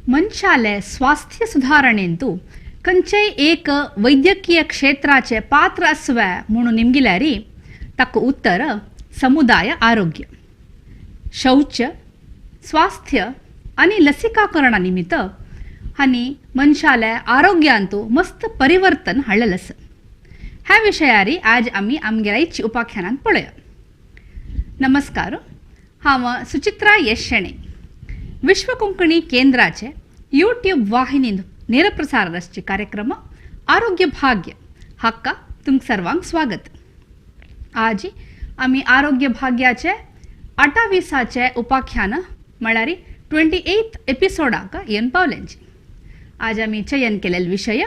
मनशाले स्वास्थ्य सुधारणेंतु खंयचेय एक वैद्यकीय क्षेत्राचे पात्र आसवे म्हणून निमगिल्यारी ताका उत्तर समुदाय आरोग्य. शौच, स्वास्थ्य आनी लसिकाकरणा निमित्त हांणी मनशाले आरोग्यांतु मस्त परिवर्तन हाडलेलें आसा. ह्या विशयारी आज आमी आमगेल्या उपाख्यानांत पळया. नमस्कार, हांव सुचित्रा येशणे, विश्व कोंकणी केंद्राचे यूट्यूब वाहिनीन ನೇರಪ್ರಸಾರ आसचे कार्यक्रम आरोग्य भाग्य हाका तुमकां सर्वांक स्वागत. आज आमी आरोग्य भाग्याचे 28आचे उपाख्यान म्हळ्यार 28 एपिसोडाक येवन पावल्यांची. आज आमी चयन केलेलो विशय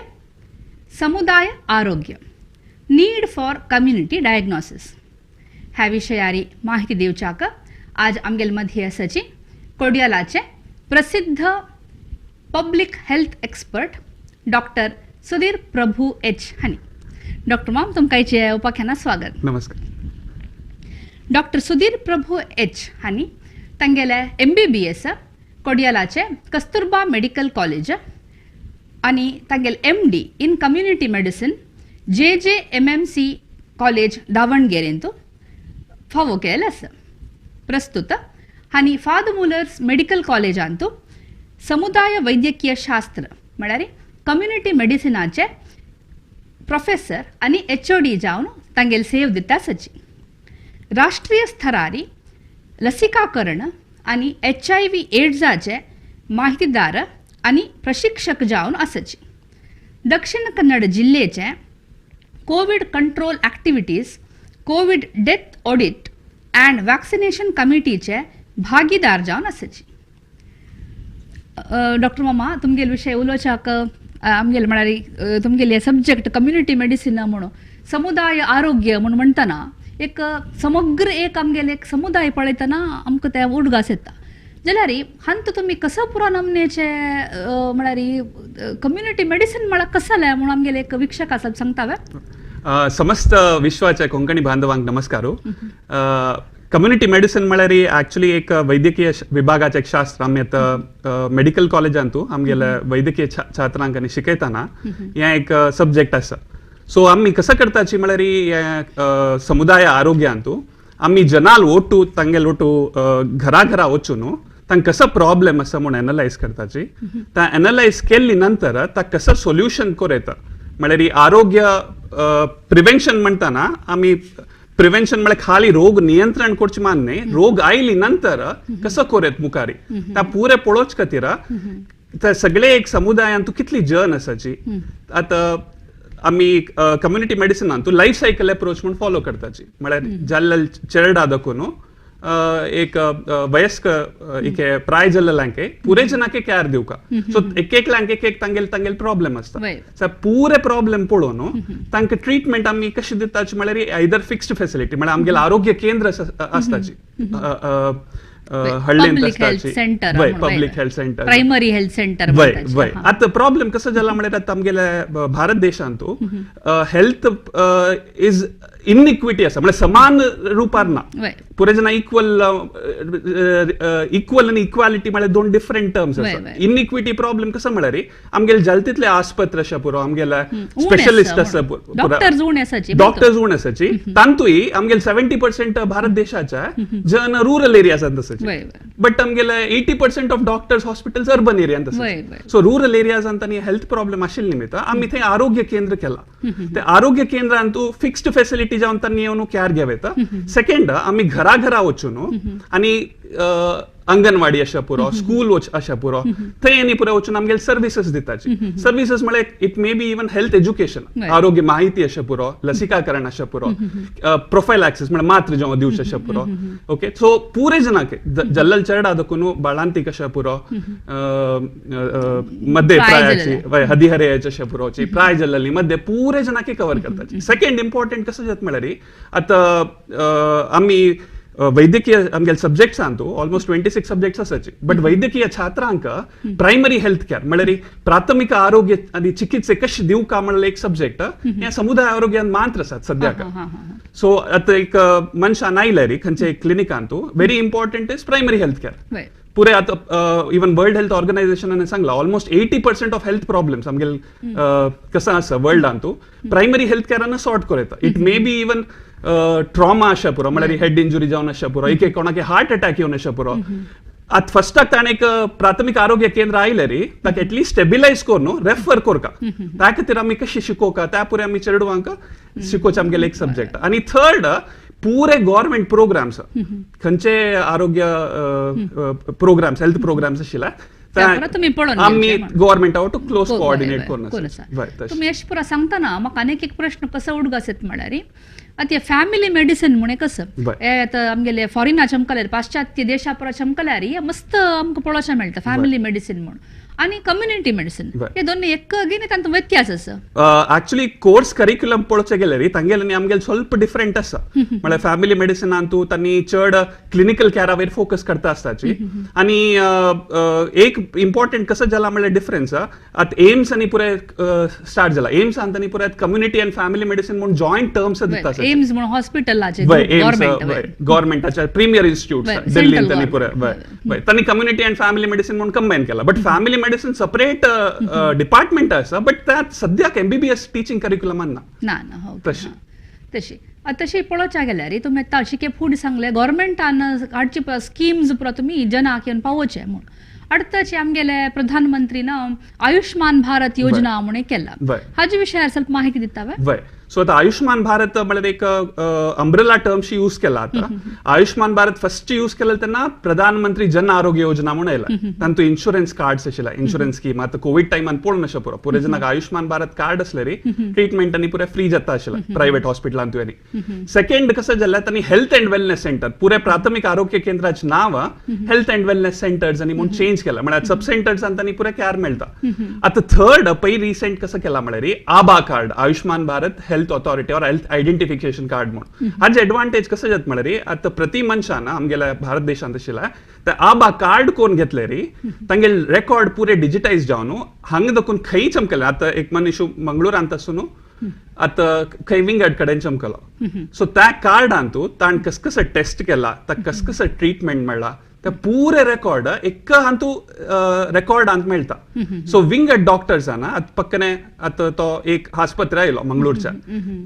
समुदाय आरोग्य, नीड फॉर कम्युनिटी डायग्नोसिस. ह्या विशयारी माहिती दिवच्याक आज आमगेले मदीं आसाची कोडियालाचे प्रसिद्ध public health expert doctor Sudhir Prabhu H हांणी. डॉक्टर माम, तुमकां आयचे उपाख्यानात स्वागत. नमस्कार. डॉक्टर सुधीर प्रभू एच हांणी तांगेले एमबीबीएस कोडियालाचे कस्तुरबा मेडिकल कॉलेज आनी तांगेले MD in community medicine JJMMC college दावणगेरेंतू फावो केलेलें आसा. प्रस्तुत हांणी फादर मुलर्स मेडिकल कॉलेजांतू समुदाय वैद्यकीय शास्त्र म्हळ्यार कम्युनिटी मेडिसिनाचे प्रोफेसर आनी एचओडी जावन तांगेले सेव दिता आसाची. राष्ट्रीय स्तरारी लसिकाकरण आनी एचआयव्ही एड्साचे माहितीदार आनी प्रशिक्षक जावन आसाची. दक्षिण Kannada जिल्लेचे Covid control activities, Covid death audit and vaccination कमिटीचे भागीदार जावन आसाची. डॉक्टर मामा, तुमगेले विशय उलोवच्याक आमगेले म्हळ्यार तुमगेले सब्जेक्ट कम्युनिटी मेडिसिन म्हणून समुदाय आरोग्य म्हणून म्हणटना एक समग्र एक आमगेले एक समुदाय पळयतना आमकां ते उडगास येता. जाल्यार हांत तुमी कसो पुरो नमनेचे म्हळ्यार कम्युनिटी मेडिसिन म्हळ्यार कसं जालें म्हणून आमगेले एक वीक्षक आसा सांगता वे? समस्त विश्वाच्या कोंकणी बांधवांक नमस्कार. कम्युनिटी मेडिसिन म्हळ्यार ऍक्च्युली एक वैद्यकीय विभागाचे एक शास्त्र. आमी आतां मेडिकल कॉलेजांतू आमगेले वैद्यकीय छात्रांक आनी शिकयतना हें एक सब्जेक्ट आसा. सो आमी कसं करताची म्हळ्यार हें समुदाय आरोग्यांतू आमी जनाल ओटू तांगेल ओटू घरा घरा वचून तांकां कसो प्रॉब्लेम आसा म्हूण एनलायज करताची. ता एनलायज केल्ली नंतर ता कसं सोल्युशन करयता म्हळ्यार आरोग्य प्रिवेन्शन म्हणटाना आमी प्रिवेन्शन म्हळ्यार खाली रोग नियंत्रण करचे मान न्ही, रोग आयली नंतर कसं करयत मुखारी ता पुरे पळोवचे खातीर ते सगळे एक समुदायांत कितली जन आसाची. आतां आमी कम्युनिटी मेडिसिनान तूं लायफ सायकल अप्रोच म्हूण फॉलो करताची. म्हळ्यार जाल्ले चेरडा दाखोवन एक वयस्क एक प्राय जाल्ल्यांके पुरे जनाके केअर दिवका. सो एक एकल्यांक एक एक तांगेल तांगेल प्रॉब्लेम आसता. सो पुरे प्रॉब्लेम पळोवन तांकां ट्रिटमेंट आमी कशी दिताची म्हळ्यार आयदर फिक्स्ड फेसिलिटी म्हळ्यार आमगेले आरोग्य केंद्र आसताची हळ्ळेंत पब्लिक हेल्थ आसताची. सेंटर, वय, public health centre, primary health centre. वय वय. आतां प्रॉब्लेम कसो जाला म्हळ्यार आतां आमगेले भारत देशांतू हेल्थ is इनइक्विटी आसा, म्हळ्यार समान रुपार ना. पुरे जना इक्वल इक्वल आनी इक्वालिटी म्हळ्यार दोन डिफरंट टर्म्स आसा. इनइक्विटी प्रॉब्लेम कसो म्हळ्यार आमगेले जाल तितले आस्पत्र आसा पुरो आमगेले स्पेशलिस्ट आसा, डॉक्टर्स उणे आसाची. डॉक्टर्स उणे आसाची. तांतूय आमगेले 70% भारत देशाच्या जन रुरल एरियाजांत आसाची, बट आमगेले 80% of doctors hospitals urban एरियांत आसाची. सो रुरल एरियाजांत आनी हेल्थ प्रॉब्लेम आशिल्ले निमित्त आमी थंय आरोग्य केंद्र केला. ते आरोग्य केंद्रांतू फिक्स्ड फेसिलिटी जावन तांणी येवन केअर घेवं येता. सेकंड, आमी घरा घरा वचून आनी अंगणवाडी आसा पुरो, स्कूल आसा पुरो, थंय आनी पुरो वचून आमगेले सर्विसीस दिताची. सर्विसीस म्हळ्यार it may be even health education, आरोग्य माहिती आसा पुरो, लसिकाकरण आसा पुरो, प्रोफायल ऍक्सेस म्हळ्यार मात्र जेवण दिवचें आसा पुरो. ओके, सो पुरे जनाक जल्लल चेरडा दखून बाळांतीक आसा पुरो, मध्य प्राय प्रायाची जाल्ले. वय, हदिहरेची आसा पुरोची प्राय जल्लली मध्य पुरे जनाक कवर करताची. सेकंड इम्पॉर्टंट कसं जाता म्हळ्यार आतां आमी वैद्यकीय आमगेले सब्जेक्ट्स आहा ऑलमोस्ट 26 सब्जेक्ट्स आसाची, बट वैद्यकीय छात्रांक प्रायमरी हेल्थ केअर म्हळ्यार प्राथमिक आरोग्य आनी चिकित्से कशी दिवका म्हणल्यार एक सब्जेक्ट हे समुदाय आरोग्यान मात्र आसात सद्याक. हा, हा, हा, हा. सो आतां एक मनशान आयले रे खंयच्या एक क्लिनिकांतू, very important is primary health care. पुरे आतां इवन वर्ल्ड हेल्थ ऑर्गनायझेशनान सांगला, almost 80% of health problems आमगेले कसं आसा वर्ल्डांतू प्रायमरी हेल्थ केअरान सॉर्ट करूं येता. It may be even trauma आशा पुरो, म्हळ्यार हेड इंजुरी जावन आशा पुरो, एक एक कोणाक हार्ट अटॅक येवन आशा पुरो. आतां फस्टाक ताणें एक प्राथमीक आरोग्य केंद्र आयलें रे, ताका एटलिस्ट स्टेबिलायज करून रेफर करका. त्या खातीर आमी कशी शिकोवका, त्या पुरे आमी चेडवांक शिकोवचें आमगेलें एक सब्जेक्ट. आनी थर्ड, पुरे गव्हर्मेंट प्रोग्राम्स, खंयचे आरोग्य प्रोग्राम्स, हेल्थ प्रोग्राम्स आशिल्ले, त्या पुरा तुमी पळोवन आमी घेवचें म्हण. गव्हर्मेंटा वटू क्लोज कोऑर्डिनेट करून कोण आसा. आसा. हय, तशें. तुमी अशें पुरा सांगतना म्हाका आनीक एक प्रश्न कसो उडगास येता म्हळ्यार, आतां फॅमिली मेडिसिन म्हूण एक आसा. हे आतां आमगेले फॉरेना चमकल्यार, पाश्चात्य देशा पुरा चमकल्यार हे मस्त आमकां पळोवचें मेळटा फॅमिली मेडिसिन म्हूण आनी कम्युनिटी मेडिसिन, हे दोनूय एक गिनी तांतूं व्यत्यास आसा. ऍक्च्युली कोर्स करिक्युलम पळोवचें गेल्यार तांगेले आनी आमगेले ಸ್ವಲ್ಪ डिफरंट आसा. म्हळ्यार फॅमिली मेडिसिनान तूं तांणी चड क्लिनिकल केअरा वयर फोकस करता आसताची. आनी एक इम्पॉर्टंट कसं जाला म्हळ्यार डिफरन्स, आतां एम्स आनी पुरे स्टार्ट जाला, एम्सान तांणी पुरे कम्युनिटी अँड फॅमिली मेडिसिन म्हूण जॉयंट टर्म्स दिता आसा. एम्स म्हणून हॉस्पिटलाचे वय, एम्स गव्हर्मेंट गव्हर्मेंटाच्या प्रीमियर इन्स्टिट्यूट दिल्लीन सेंट्रल तांणी पुरे गव्हर्मेंट. वय तांणी कम्युनिटी अँड फॅमिली मेडिसिन म्हूण कंबायन केला, but family medicine separate department आसा, बट त्यात सद्याक एमबीबीएस टिचींग करिक्युलमान ना. ना ना, हो. तशी. तशी आतां तशी पळोवच्या गेल्यार तुमी आतां अशी फुडें सांगलें, गव्हर्मेंटान हाडची स्किम्स पुरा तुमी जनाक येवन पावोवचें म्हूण. आतांचे आमगेले प्रधानमंत्रीन आयुष्मान भारत योजना म्हूण एक केला, हाजे विशयार ಸ್ವಲ್ಪ माहिती दिता वे? वय, सो आता आयुष्मान भारत म्हळ्यार एक अंब्रेला टर्मशी यूज केला. आता आयुष्मान भारत फर्स्ट यूज केलें तेन्ना प्रधानमंत्री जन आरोग्य योजना म्हणून आयला. तांतू इन्शुरन्स कार्ड्स आशिल्ला, इन्शुरन्स स्कीम. आता कोविड टायमान पळोवन अशें पुरो पुरे जनाक आयुष्मान भारत कार्ड असले रे ट्रिटमेंट आनी पुरे फ्री जाता आशिल्लें प्रायव्हेट हॉस्पिटलांत. आनी सेकंड कसं जालें, तांणी हेल्थ अँड वेलनेस सेंटर, पुरे प्राथमीक आरोग्य केंद्राचें नांव हेल्थ अँड वेलनेस सेंटर्स आनी म्हूण चेंज केला, म्हळ्यार सब सेंटर्सान तांणी पुरे केअर मेळटा. आतां थर्ड पयर रिसेंट कसं केला म्हळ्यार आबा card, Ayushman Bharat health authority or health identification card म्हणून. हाजे एडवांटेज कसं जाता म्हळ्यार, आतां प्रति मनशान आमगेल्या भारत देशांत आशिल्ल्या ते आबा कार्ड कोण घेतले रे तांगेले रेकॉर्ड पुरे डिजिटायज जावन हांगा दाखून खंय चमकले. आतां एक मनीस मंगळुरांत आसून आतां खंय विंगड कडेन चमकलो, सो त्या कार्डान तूं ताण कस कसं टेस्ट केला, ताका कस कसं ट्रिटमेंट मेळ्ळा, ते पुरे रेकॉर्ड एक हांतू रेकॉर्डांत मेळटा. सो विंगड डॉक्टर्सान आतां पक्कने आतां तो एक आस्पत्रे आयलो मंगळूरच्या,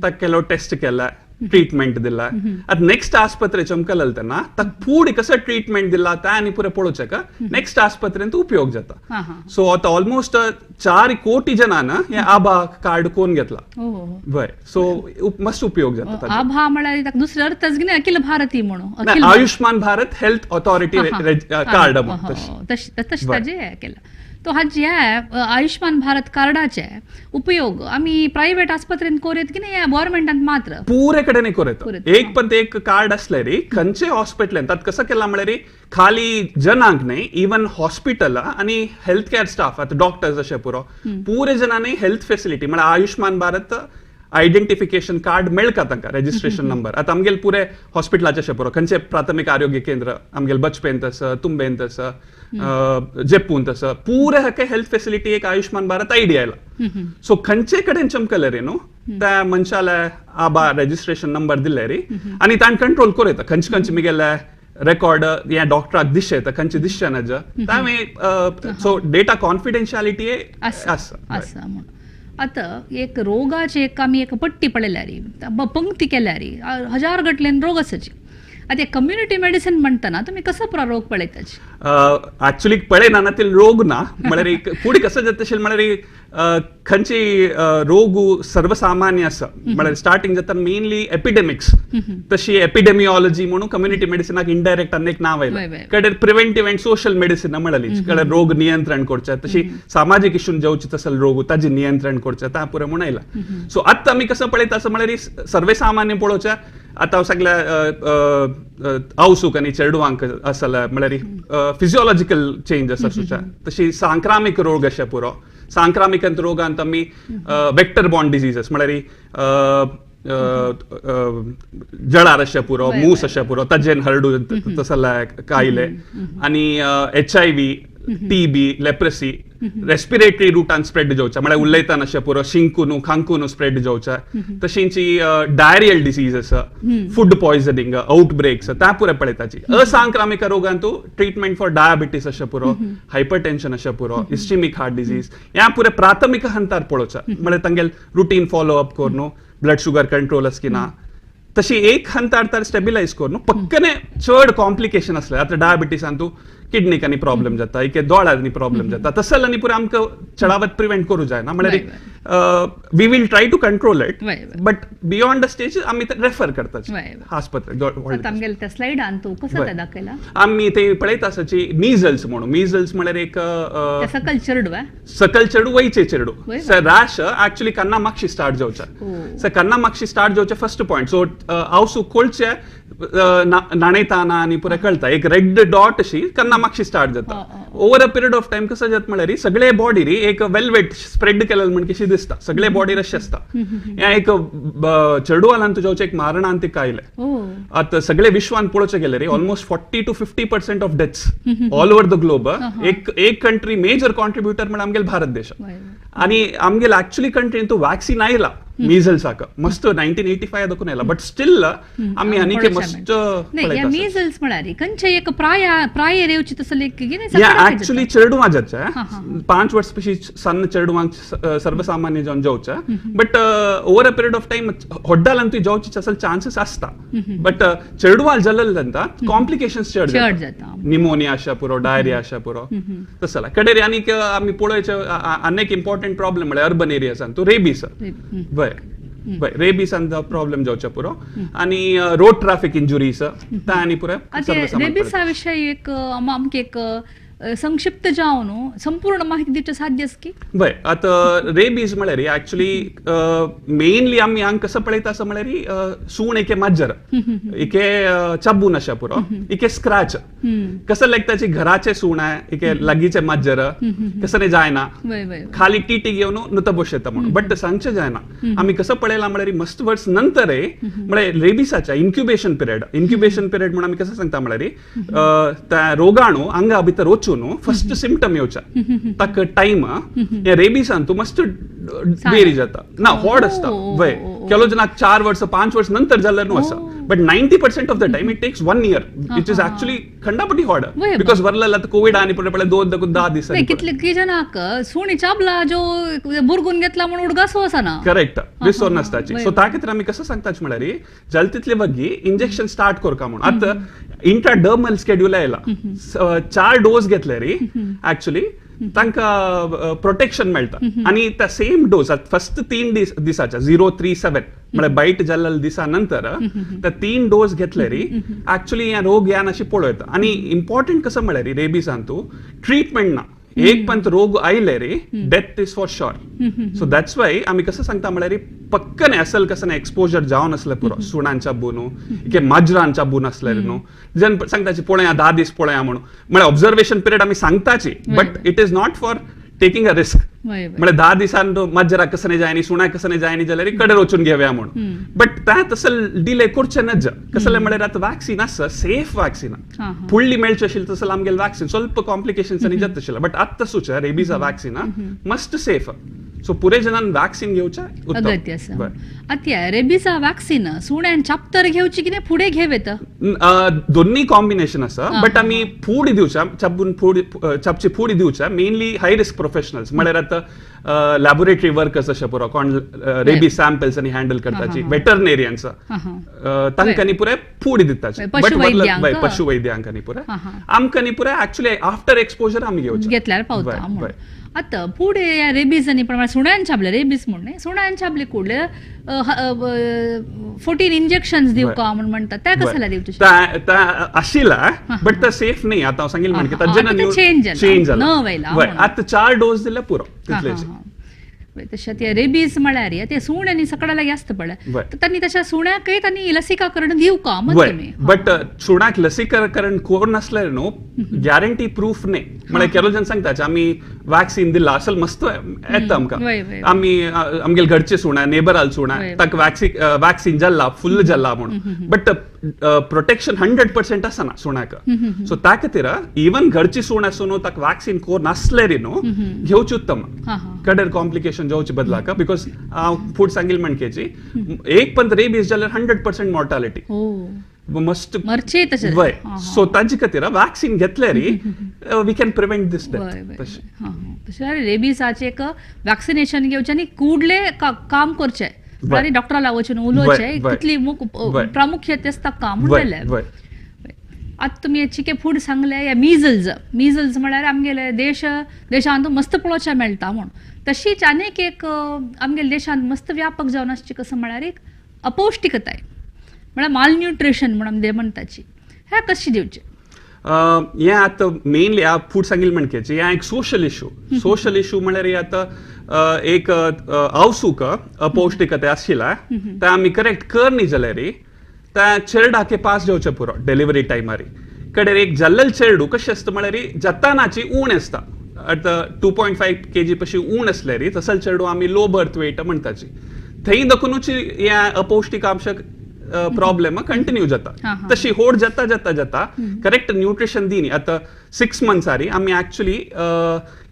ताका केलो टेस्ट केला, ट्रिटमेंट दिला. आतां नेक्स्ट आस्पत्रे चमकलें तेन्ना ताका फुडें कसं ट्रिटमेंट दिला तें आनी पुरे पळोवचें नेक्स्ट आस्पत्रेंत उपयोग जाता. हां हां सो आतां ऑलमोस्ट 4 कोटी जणांना हे आबा कार्ड कोण घेतला. हो हो हो. वय, सो मस्त उपयोग जाता ताजो. आभा म्हळ्यार ताका दुसरो अर्थच गिने अखिल भारतीय म्हणून ना, अखिल Ayushman Bharat health authority card म्हूण तशें. तशें तशें ताजें केलां. तो हाजे आयुष्मान भारत कार्डाचे उपयोग आमी प्रायव्हेट आस्पत्रेंत कोरयत की नाही गव्हर्मेंटांत मात्र? पुरे कडेन कोर येता. येता. एक पण ते एक कार्ड असले रे खंयचे हॉस्पिटलान तात कसं केलां म्हळ्यार खाली जनांक न्ही, इवन हॉस्पिटल आनी हेल्थ केअर स्टाफ, आतां डॉक्टर्स अशें पुरो पुरे जणांनी हेल्थ फेसिलिटी म्हळ्यार आयुष्मान भारत आयडेंटिफिकेशन कार्ड मेळका तांकां, रेजिस्ट्रेशन नंबर. आतां आमगेले पुरे हॉस्पिटलाचे अशें पुरो खंयचे प्राथमीक आरोग्य केंद्र आमगेले बचपेंत आसा, तुंबेंत आसा, जेप्पूंत आसा, पुरे हाका हेल्थ फेसिलिटी एक आयुष्मान भारत आयडी आयला. सो खंयचे कडेन चमकले रे न्हू त्या मनशाले आबा रेजिस्ट्रेशन नंबर दिले रे आनी ताण कंट्रोल करूं येता खंयचे खंयचे मिगेले रेकॉर्ड ह्या डॉक्टराक दिशे येता, खंयचे दिसचे ना. सो डेटा कॉन्फिडेन्शियालिटी आसा. आसा. आसा म्हणून आतां एक रोगाचे एक आमी एक पट्टी पळयल्यार, पंक्ती केल्यार हजार गटल्यान रोग आसाची. आतां कम्युनिटी मेडिसिन म्हणटना तुमी कसो पुरो रोग पळयताची? ऍक्च्युली पळयना ना ते रोग ना, म्हळ्यार एक फुडें कसं जाता तशें म्हळ्यार खंयची रोग सर्वसामान्य आसा म्हळ्यार स्टार्टिंग जाता मेनली एपिडेमिक्स. तशी एपिडेमिओलॉजी म्हणून कम्युनिटी मेडिसिनाक इनडायरेक्ट आनी एक नांव वय, आयलां. वय. कडेन प्रिव्हेंटिव्ह अँड सोशल मेडिसिन म्हणली, कडेन रोग नियंत्रण करचें, तशी सामाजीक इशून जेवची तसल रोग ताजे नियंत्रण करचें ता पुरें म्हूण आयलां. सो आतां आमी कसं पळयता असं म्हळ्यार सर्वेसामान्य पळोवचें. आतां हांव सगल्या आवसूक आनी चेडवांक आसल्या म्हळ्यार फिजियोलॉजिकल चेंज आसा सुद्दां, तशी सांक्रामीक रोग अशें पुरो. सांक्रामीक रोगांत आमी वेक्टर बॉर्न डिजीजस म्हळ्यार जळार अशें पुरो, मूस अशें पुरो, ताजेन हरडू तसले कायले आनी HIV, TB, leprosy. रेस्पिरेटरी रुटान स्प्रेड जावचा, म्हळ्यार उलयतना अशें पुरो शिंकून खांकून स्प्रेड जावचा. तशींची डायरियल डिसीज आसा, फूड पॉयझनिंग आउटब्रेक्स, त्या पुरे पळयताची. असांक्रामिक रोगांतू ट्रीटमेंट फॉर डायबिटीस अशें पुरो, हायपरटेन्शन अशें पुरो, इस्चिमिक हार्ट डिजीज, ह्या पुरे प्राथमिक हंतार पळोवचा. म्हळ्यार तांगेल रुटीन फॉलो अप करून ब्लड शुगर कंट्रोल आसा की ना, तशी एक हंतार तर स्टेबिलायज करून पक्कने चड कॉम्प्लिकेशन असले. आतां डायबिटीसान तूं किडनीक आनी प्रॉब्लेम जाता, इके दोळ्यांनी प्रॉब्लेम जाता, तसं आनी पुरे आमकां चडावत प्रिवेंट करूं जायना. म्हळ्यार we will try to control it, but beyond the stage आमी रेफर करतात आस्पत्रे. आमगेले त्या स्लायडान तूं कसं ते दाखयला? आमी ते पळयता आसाची मिजल्स म्हणून. मिजल्स म्हळ्यार एक सकल चेडू, सकल चेडू, वयचे चेडू रॅश ऍक्च्युली कन्ना मागशी स्टार्ट जावचा. सो कन्ना मागशी स्टार्ट जावचे फर्स्ट पॉयंट. सो हांव कोळचे नाणयताना आनी पुरे कळटा एक रेड डॉट अशी कन्ना मागशी स्टार्ट जाता. Over a period of time कसं जाता म्हळ्यार सगळे बॉडी एक वेलवेट स्प्रेड केलेलं म्हण कशी दिसता, सगळे बॉडी अशें आसता. हें एक चेडवालान तुज्या एक मारणांतीक आयलें. आतां सगळे विश्वान पळोवचें गेल्यार almost 40 to 50% of deaths all over the globe. एक एक कंट्री मेजर कॉन्ट्रिब्युटर म्हळ्यार आमगेले भारत देश. आनी आमगेले ऍक्च्युली कंट्रीन तो वॅक्सिन आयला मिजल्साक मस्त 1985 दाखून आयला, बट स्टील आमी आनीक मस्त. मिजल्स म्हळ्यार खंयचे एक प्राय प्राय येवची तसले ऍक्च्युली चेडवां जाता, 5 वर्स पशी सन्न चेडवांक सर्वसामान्य जावन जावचा, but over a period of time होड्डालांतूय जावची असल चान्सेस आसता. बट चेडवां जाल्ले जाता कॉम्प्लिकेशन्स चड जाता, निमोनिया आशा पुरो, डायरिया आशा पुरो तसला कडेर. आनीक आमी पळोवचे अनेक इम्पॉर्टंट प्रॉब्लेम म्हळ्यार अर्बन एरियासान तूं रेबीस. बरें बरें, रेबीसान प्रॉब्लेम जावचे पुरो आनी रोड ट्राफिक इंजुरीज ता आनी पुरो. रेबीसा विशयी एक आमकां एक संक्षिप्त जावन संपूर्ण माहिती दिवचे साध्य आसा की? बरें, आतां रेबीज म्हळ्यार ऍक्च्युली मेनली आमी हांगा कसं पळयता आसा म्हळ्यार सूण एके माजर एके चाबून आशा पुरो, एके स्क्रॅच कसं लागताची घराचे सूण आहे, एके लागीचे माजर कसं नाही जायना, खाली टीटी घेवन नुता बसयता म्हणून, बट सांगचे जायना. आमी कसं पळयला म्हळ्यार मस्त वर्स नंतर म्हळ्यार रेबिसाच्या इन्क्युबेशन पिरियड, इन्क्युबेशन पिरियड म्हणून आमी कसं सांगता म्हळ्यार त्या रोगाणू आंगा भितर वचून फर्स्ट सिमटम येवचा ताका टायम ह्या रेबिसान तूं मस्त वेरी जाता ना, होड आसता. वय ಕೆಲವು ಜನ 4 वर्स 5 वर्स नंतर जाल्यार न्हू आसा, but 90% of the time it takes 1 year, which is actually खंडापटी होड, because वरला आतां कोविड आनी पळय 2 10 दिसांनी कितले जणांक सुणी चाबला जो बुरगून घेतला म्हणून उडगासो आसा ना. करेक्ट, विसोर नासताची. सो त्या खातीर आमी कसं सांगताच म्हळ्यार जाल तितले वग्गी इंजेक्शन स्टार्ट करका म्हणून. आतां इंट्राडर्मल स्केड्यूल आयला, 4 डोस घेतले रे ऍक्च्युली तांकां प्रोटेक्शन मेळटा. आनी त्या सेम डोस फर्स्ट 3 दिसाच्या 0, 3, 7 म्हळ्यार बायट जाल्ल्या दिसा नंतर त्या 3 डोस घेतले रे ऍक्च्युली ह्या रोग ह्यान अशी पळयता. आनी इम्पॉर्टंट कसं म्हळ्यार रेबीसान तूं ट्रिटमेंट ना, एक पण रोग आयले रे death is for sure. So that's why आमी कसं सांगता म्हळ्यार पक्कने असल कसं एक्सपोजर जावन आसलें पुरो सुणांच्या बुनू इके माजरांच्या बून आसले न्हू, जन सांगताची पळया 10 दीस पळया म्हणून, म्हळ्यार ऑब्झर्वेशन पिरियड आमी सांगताची, but it is not for taking a risk. म्हळ्यार 10 दिसान माजरा कसं नाही जायनी, सुणा कसं नाही जायनी जाल्यार कडेर वचून घेवया म्हणून, बट त्या तसं डिले करचें नज. कसलें म्हळ्यार आतां वॅक्सिन आसा, सेफ वॅक्सिन फुडली मेळचें आशिल्लें तसं आमगेलें वॅक्सिन ಸ್ವಲ್ಪ कॉम्प्लिकेशन्स आनी जाता आशिल्लें, बट आतां सुचा रेबीजा वॅक्सिन मस्ट सेफ. सो पुरे जणांनी वॅक्सिन घेवचें अगत्य आसा. आतां रेबीजा वॅक्सिन सुण्यान चाप्तर घेवची कितें फुडें घेव येता? दोन्ही कॉम्बिनेशन आसा, बट आमी फूड दिवचा, चाबून फूड चापची फूड दिवचा मेनली हाय रिस्क प्रोफेशनल्स म्हळ्यार आतां लॅबोरेटरी वर्कर्स अशें पुरो कोण रेबीज सॅम्पल्स आनी हँडल करताची, वेटरनेरियन्स, तांकां पुराय फूड दिताची, बट पशुवैद्यांक पुराय आमकां पुराय ऍक्च्युली आफ्टर एक्सपोजर आमी घेवचे घेतल्यार पावता. आतां फुडें ह्या रेबीज आनी प्रमाण सुण्यान चाबले रेबीज म्हण न्ही, सुण्यान चाबले कुडले 14 इंजेक्शन दिवका म्हण म्हणटा, त्या कसल्या दिवचे आशिल्ला, बट ते सेफ न्ही. आतां हांव सांगिल्लें म्हण चेंज जाला, आतां 4 डोस दिल्यार पुरो तितलेच. तशें ते रेबीज म्हळ्यार ते सुण्यांनी सकाळ लागीं आसता पळय, तांणी तशें सुण्याकय तांणी लसीकरण दिवका म्हणटा. बट सुण्याक लसीकरण करून नासल्यार न्हू गॅरंटी प्रूफ न्ही. म्हळ्यार केलो जण सांगता आमी वॅक्सिन दिला असल मस्त येता आमकां, आमी आमगेले घरचे सुण्या नेबराल सुण्या ताका वॅक्सिन जाल्ला फुल्ल जाल्ला म्हणून, बट प्रोटेक्शन 100% आसना सुण्याक. सो त्या खातीर इवन घरची सूण आसून ताका वॅक्सिन कोर नासल्यार न्हू घेवची उत्तम, कडेर कॉम्प्लिकेशन जावचे बदलाक. Because हांव फूड सांगिल्लें म्हणकेची एक पण रेबीज जाल्यार 100% मॉर्टालिटी, मस्त मरचे तशें. वय, सो तांचे खातीर वॅक्सिन घेतल्यार we can prevent this death. तशें रेबीजाचें एक वॅक्सिनेशन घेवचें आनी कुडले काम करचें आनी डॉक्टरा वचून उलोवचें, तितली प्रामुख्य आसता काम म्हणलें. आतां तुमी चिके फूड सांगलें हे मिजल्स, मिजल्स म्हळ्यार आमगेले देशांत मस्त पळोवचें मेळटा म्हूण. तशीच आनीक एक आमगेले देशांत मस्त व्यापक जावन आसची कसं म्हळ्यार एक अपौष्टिकताय म्हळ्यार मालन्युट्रिशन म्हूण आमी म्हणटाची, हें कशें दिवचें? हें आतां मेनली फूड सांगिल्लें म्हणकेची हें एक सोशल इशू. सोशल इशू म्हळ्यार आतां एक आवसूक अपौष्टिकताय आशिल्ल्या तें आमी करेक्ट करनी जाल्यार त्या चेरडाके पास जावचें पुरो डिलिव्हरी टायमार. कडेर एक जाल्लेल चेरडू कशें आसता म्हळ्यार जातानाची ऊण आसता, आतां 2.5 kg पशी ऊण आसल्यार तसल चेडू आमी लो बर्थ वेट म्हणटाची, थंय दखुनूच हें अपौष्टिक अंशक प्रॉब्लेम कंटिन्यू जाता. तशी होड जाता जाता जाता करेक्ट न्यूट्रिशन दिनी. आतां 6 मंथ्सारी आमी एक्चुअली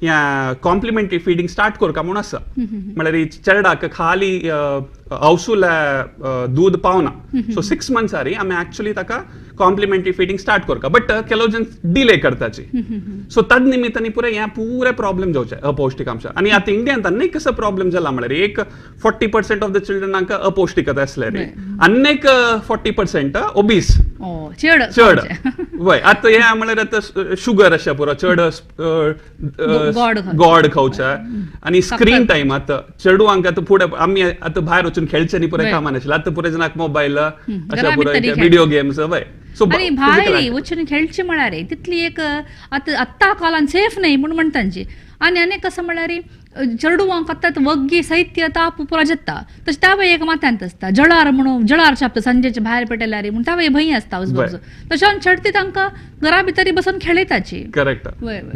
ह्या कॉम्प्लिमेंटरी फिडिंग स्टार्ट करका म्हूण आसा. म्हळ्यार चेरडाक खाली आवसुल्या दूद पावना, सो 6 मंथ्सारी आमी एक्चुअली ताका कॉम्प्लिमेंटरी फिडिंग स्टार्ट करका, बट ಕೆಲವು जन डिले करताची. सो तद निमित्तानी पुरे ह्या पुरे प्रॉब्लेम जावचे अपौष्टिक अंश. आनी आतां इंडियांत आनीक कसो प्रॉब्लेम जाला म्हळ्यार एक 40% ऑफ the चिल्ड्रनाक अपौष्टिकता आसल्यार आनीक 40% ओबीस, चड चड. वय, आतां हें म्हळ्यार आतां शुगर आसा पुरो, चड गोड खावचें आनी स्क्रीन टायम. आतां चेडवांक आतां फुडें आमी आतां भायर वचून खेळचें न्ही पुरे कामां नाशिल्लें, आतां पुरे जाणांक मोबायल अशें पुरो व्हिडियो गेम्स. वय, सो आनी भायर वचून खेळचें म्हळ्यार तितली एक आतां आत्तां काळान सेफ न्ही म्हूण म्हणटा तांची. आनी आनी कसं म्हळ्यार चेडवांक आतां वग्गी साहित्य ताप पुरो जाता, तशें त्या एक माथ्यांत आसता जळार म्हणून, जळार छापता सांजेचे भायर पेटल्यार म्हूण त्या भंय आसता आजूबाजू, तशें चडती तांकां घरा भितर बसून खेळयताची. Correct,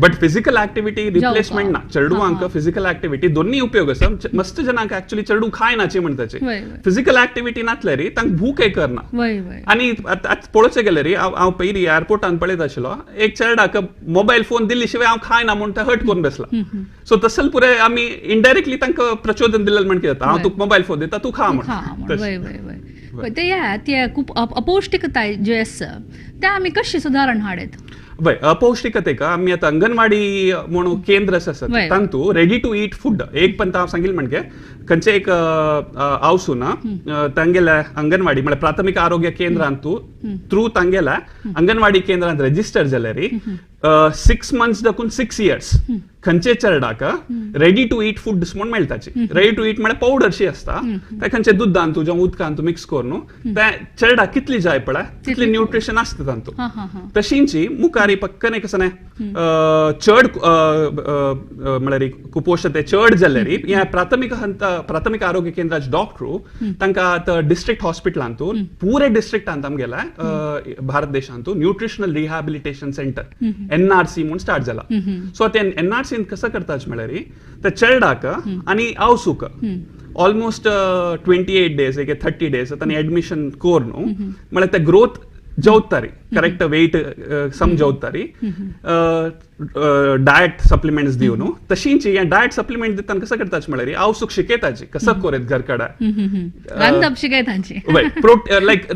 but physical activity replacement ना चेडवांक. फिजिकल एक्टिविटी दोन्ही उपयोग आसा. मस्त जणांक एक्चुअली चेडू खायनाची म्हणटाची, फिजिकल एक्टिविटी नासल्यार तांकां भूक करना. आनी आतां पळोवचें गेल्यार हांव पयलीं एअरपोर्टान पळयत आशिल्लो एक चेरडाक मोबायल फोन दिल्ली शिवाय हांव खायना म्हूण ते हर्ट करून बसला. सो तसल पुरे आमी इनडायरेक्टली तांकां प्रचोदन दिलें म्हण कितें जाता, हांव तुका मोबायल फोन दिता तूं खा म्हूण. ते खूब अपौष्टिकताय जी आसा ते आमी कशी सुदारण हाडत? वय, अपौष्टिकतेक आमी आतां अंगणवाडी म्हणून केंद्र आसा तांतू रेडी टू ईट फूड एक पण हांव सांगिल्लें म्हणजे खंयचें एक आवसून तांगेल्या अंगणवाडी म्हळ्यार प्राथमीक आरोग्य केंद्रांतू थ्रू तांगेल्या अंगणवाडी केंद्रांत रजिस्टर जाल्यार 6 मंथ्स दाखून 6 इयर्स खंयचे चेरडाक रेडी टू ईट फूड म्हूण मेळटाची. रेडी टू ईट म्हळ्यार पावडरशी आसता, ते खंयचे दुदान जावं उदकान मिक्स करून ते चेरडाक कितली जाय पळय तितली न्यूट्रिशन आसता तांतू. तशींची मुखार पक्कन कसं न्ही चड म्हळ्यार कुपोशण चड जाल्यार ह्या प्राथमीक हंत प्राथमीक आरोग्य केंद्राचे डॉक्टर तांकां आतां डिस्ट्रिक्ट हॉस्पिटलांतू पुरे डिस्ट्रिक्टांत आमगेल्या भारत देशांतू न्यूट्रिशनल रिहॅबिलिटेशन सेंटर NRC म्हूण स्टार्ट जाला. सो ते NRC कसं करतात म्हळ्यार ते चेरडाक आनी आवसूक ऑलमोस्ट 28 डेज एक 30 डेज तांणी एडमिशन करून म्हळ्यार ते ग्रोथ जेवतारी, करेक्ट वेट समजवतारी, डायट सप्लिमेंट्स दिवन. तशींच हे डायट सप्लिमेंट दितना कसं करतात म्हळ्यार आवसूक शिकयताची कसं करीत घर कडेन रांदप शिकयताची, लायक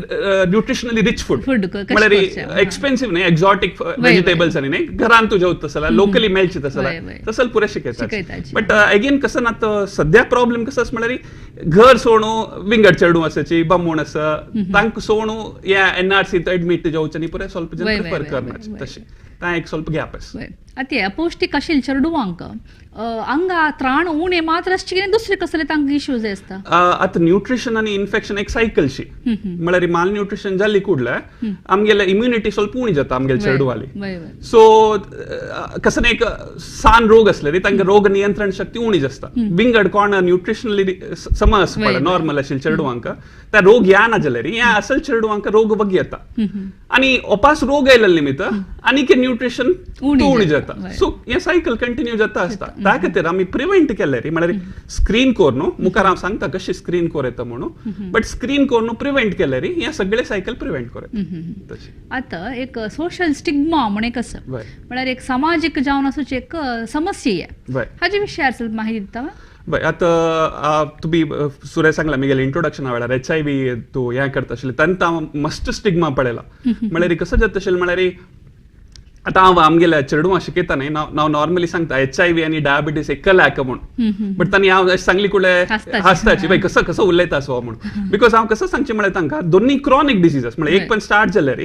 न्यूट्रिशनली रिच फूड म्हळ्यार एक्सपेन्सिव न्ही, एक्झॉटीक व्हेजिटेबल्स आनी न्ही, घरान तूं जेवता तसल्या लोकली मेळचे तसल्या तसल पुरे शिकयतात. बट अगेन कसं ना सद्या प्रॉब्लेम कसं म्हळ्यार घर सोडू विंगड चेडू आसाची बामूण आसा तांकां सोडू ह्या NRC admit जावचें न्ही पुरे स्वल्प जन प्रिफर करनाचे तशें. ता एक ಸ್ವಲ್ಪ ग्याप आसा. आतां अपौष्टीक आशिल्ले चेडवांक हांगा त्राण उणें मात्र आसचे कितें दुसरे कसले तांकां इश्यूज आसता? आतां न्यूट्रिशन आनी इन्फेक्शन एक सायकलशी, म्हळ्यार माल न्यूट्रिशन जाल्ली कुडले आमगेले इम्युनिटी ಸ್ವಲ್ಪ उणी जाता आमगेले चेडवाली. सो कसं एक सान रोग असले रे तांकां रोग नियंत्रण शक्ती उणी आसता. विंगड कोण न्यूट्रिशनली सम आसता नॉर्मल आशिल्ले चेडवांक त्या रोग या ना जाल्यार ह्या असल चेडवांक रोग वगी येता आनी ओपास रोग आयिल्ले निमित्त आनीक न्यूट्रिशन उणी जाता. सो हे सायकल कंटिन्यू जाता आसता. त्या खातीर आमी प्रिवेंट केले रे, म्हळ्यार स्क्रीन कोर न्हू मुखार हांव सांगता कशी स्क्रीन कोर येता म्हणून, बट स्क्रीन कोर न्हू प्रिवेंट केले रे हे सगळे सायकल प्रिवेंट कोर येता. आतां एक सोशल स्टिग्मा म्हण एक आसा, म्हळ्यार एक सामाजीक जावन आसूची एक समस्या, हाजे विशयार ಸ್ವಲ್ಪ माहिती दिता? बरें, आतां तुमी सुरेश सांगला म्हगेलें इंट्रोडक्शना वेळार HIV तूं हें करता आशिल्लें तेन्ना हांव मस्त स्टिग्मा पळयला. म्हळ्यार कसो जाता आशिल्लें म्हळ्यार आतां हांव आमगेल्या चेडवां शिकयता न्ही, हांव नॉर्मली सांगता HIV आनी डायबिटीस एक कलाक म्हूण, बट तांणी हांव अशें सांगली कुडले हांसताची बाय कसो कसो उलयता असो म्हूण, because हांव कसो सांगचें म्हळ्यार तांकां दोन्ही क्रॉनीक डिजीज म्हळ्यार एक पण स्टार्ट जाल्यार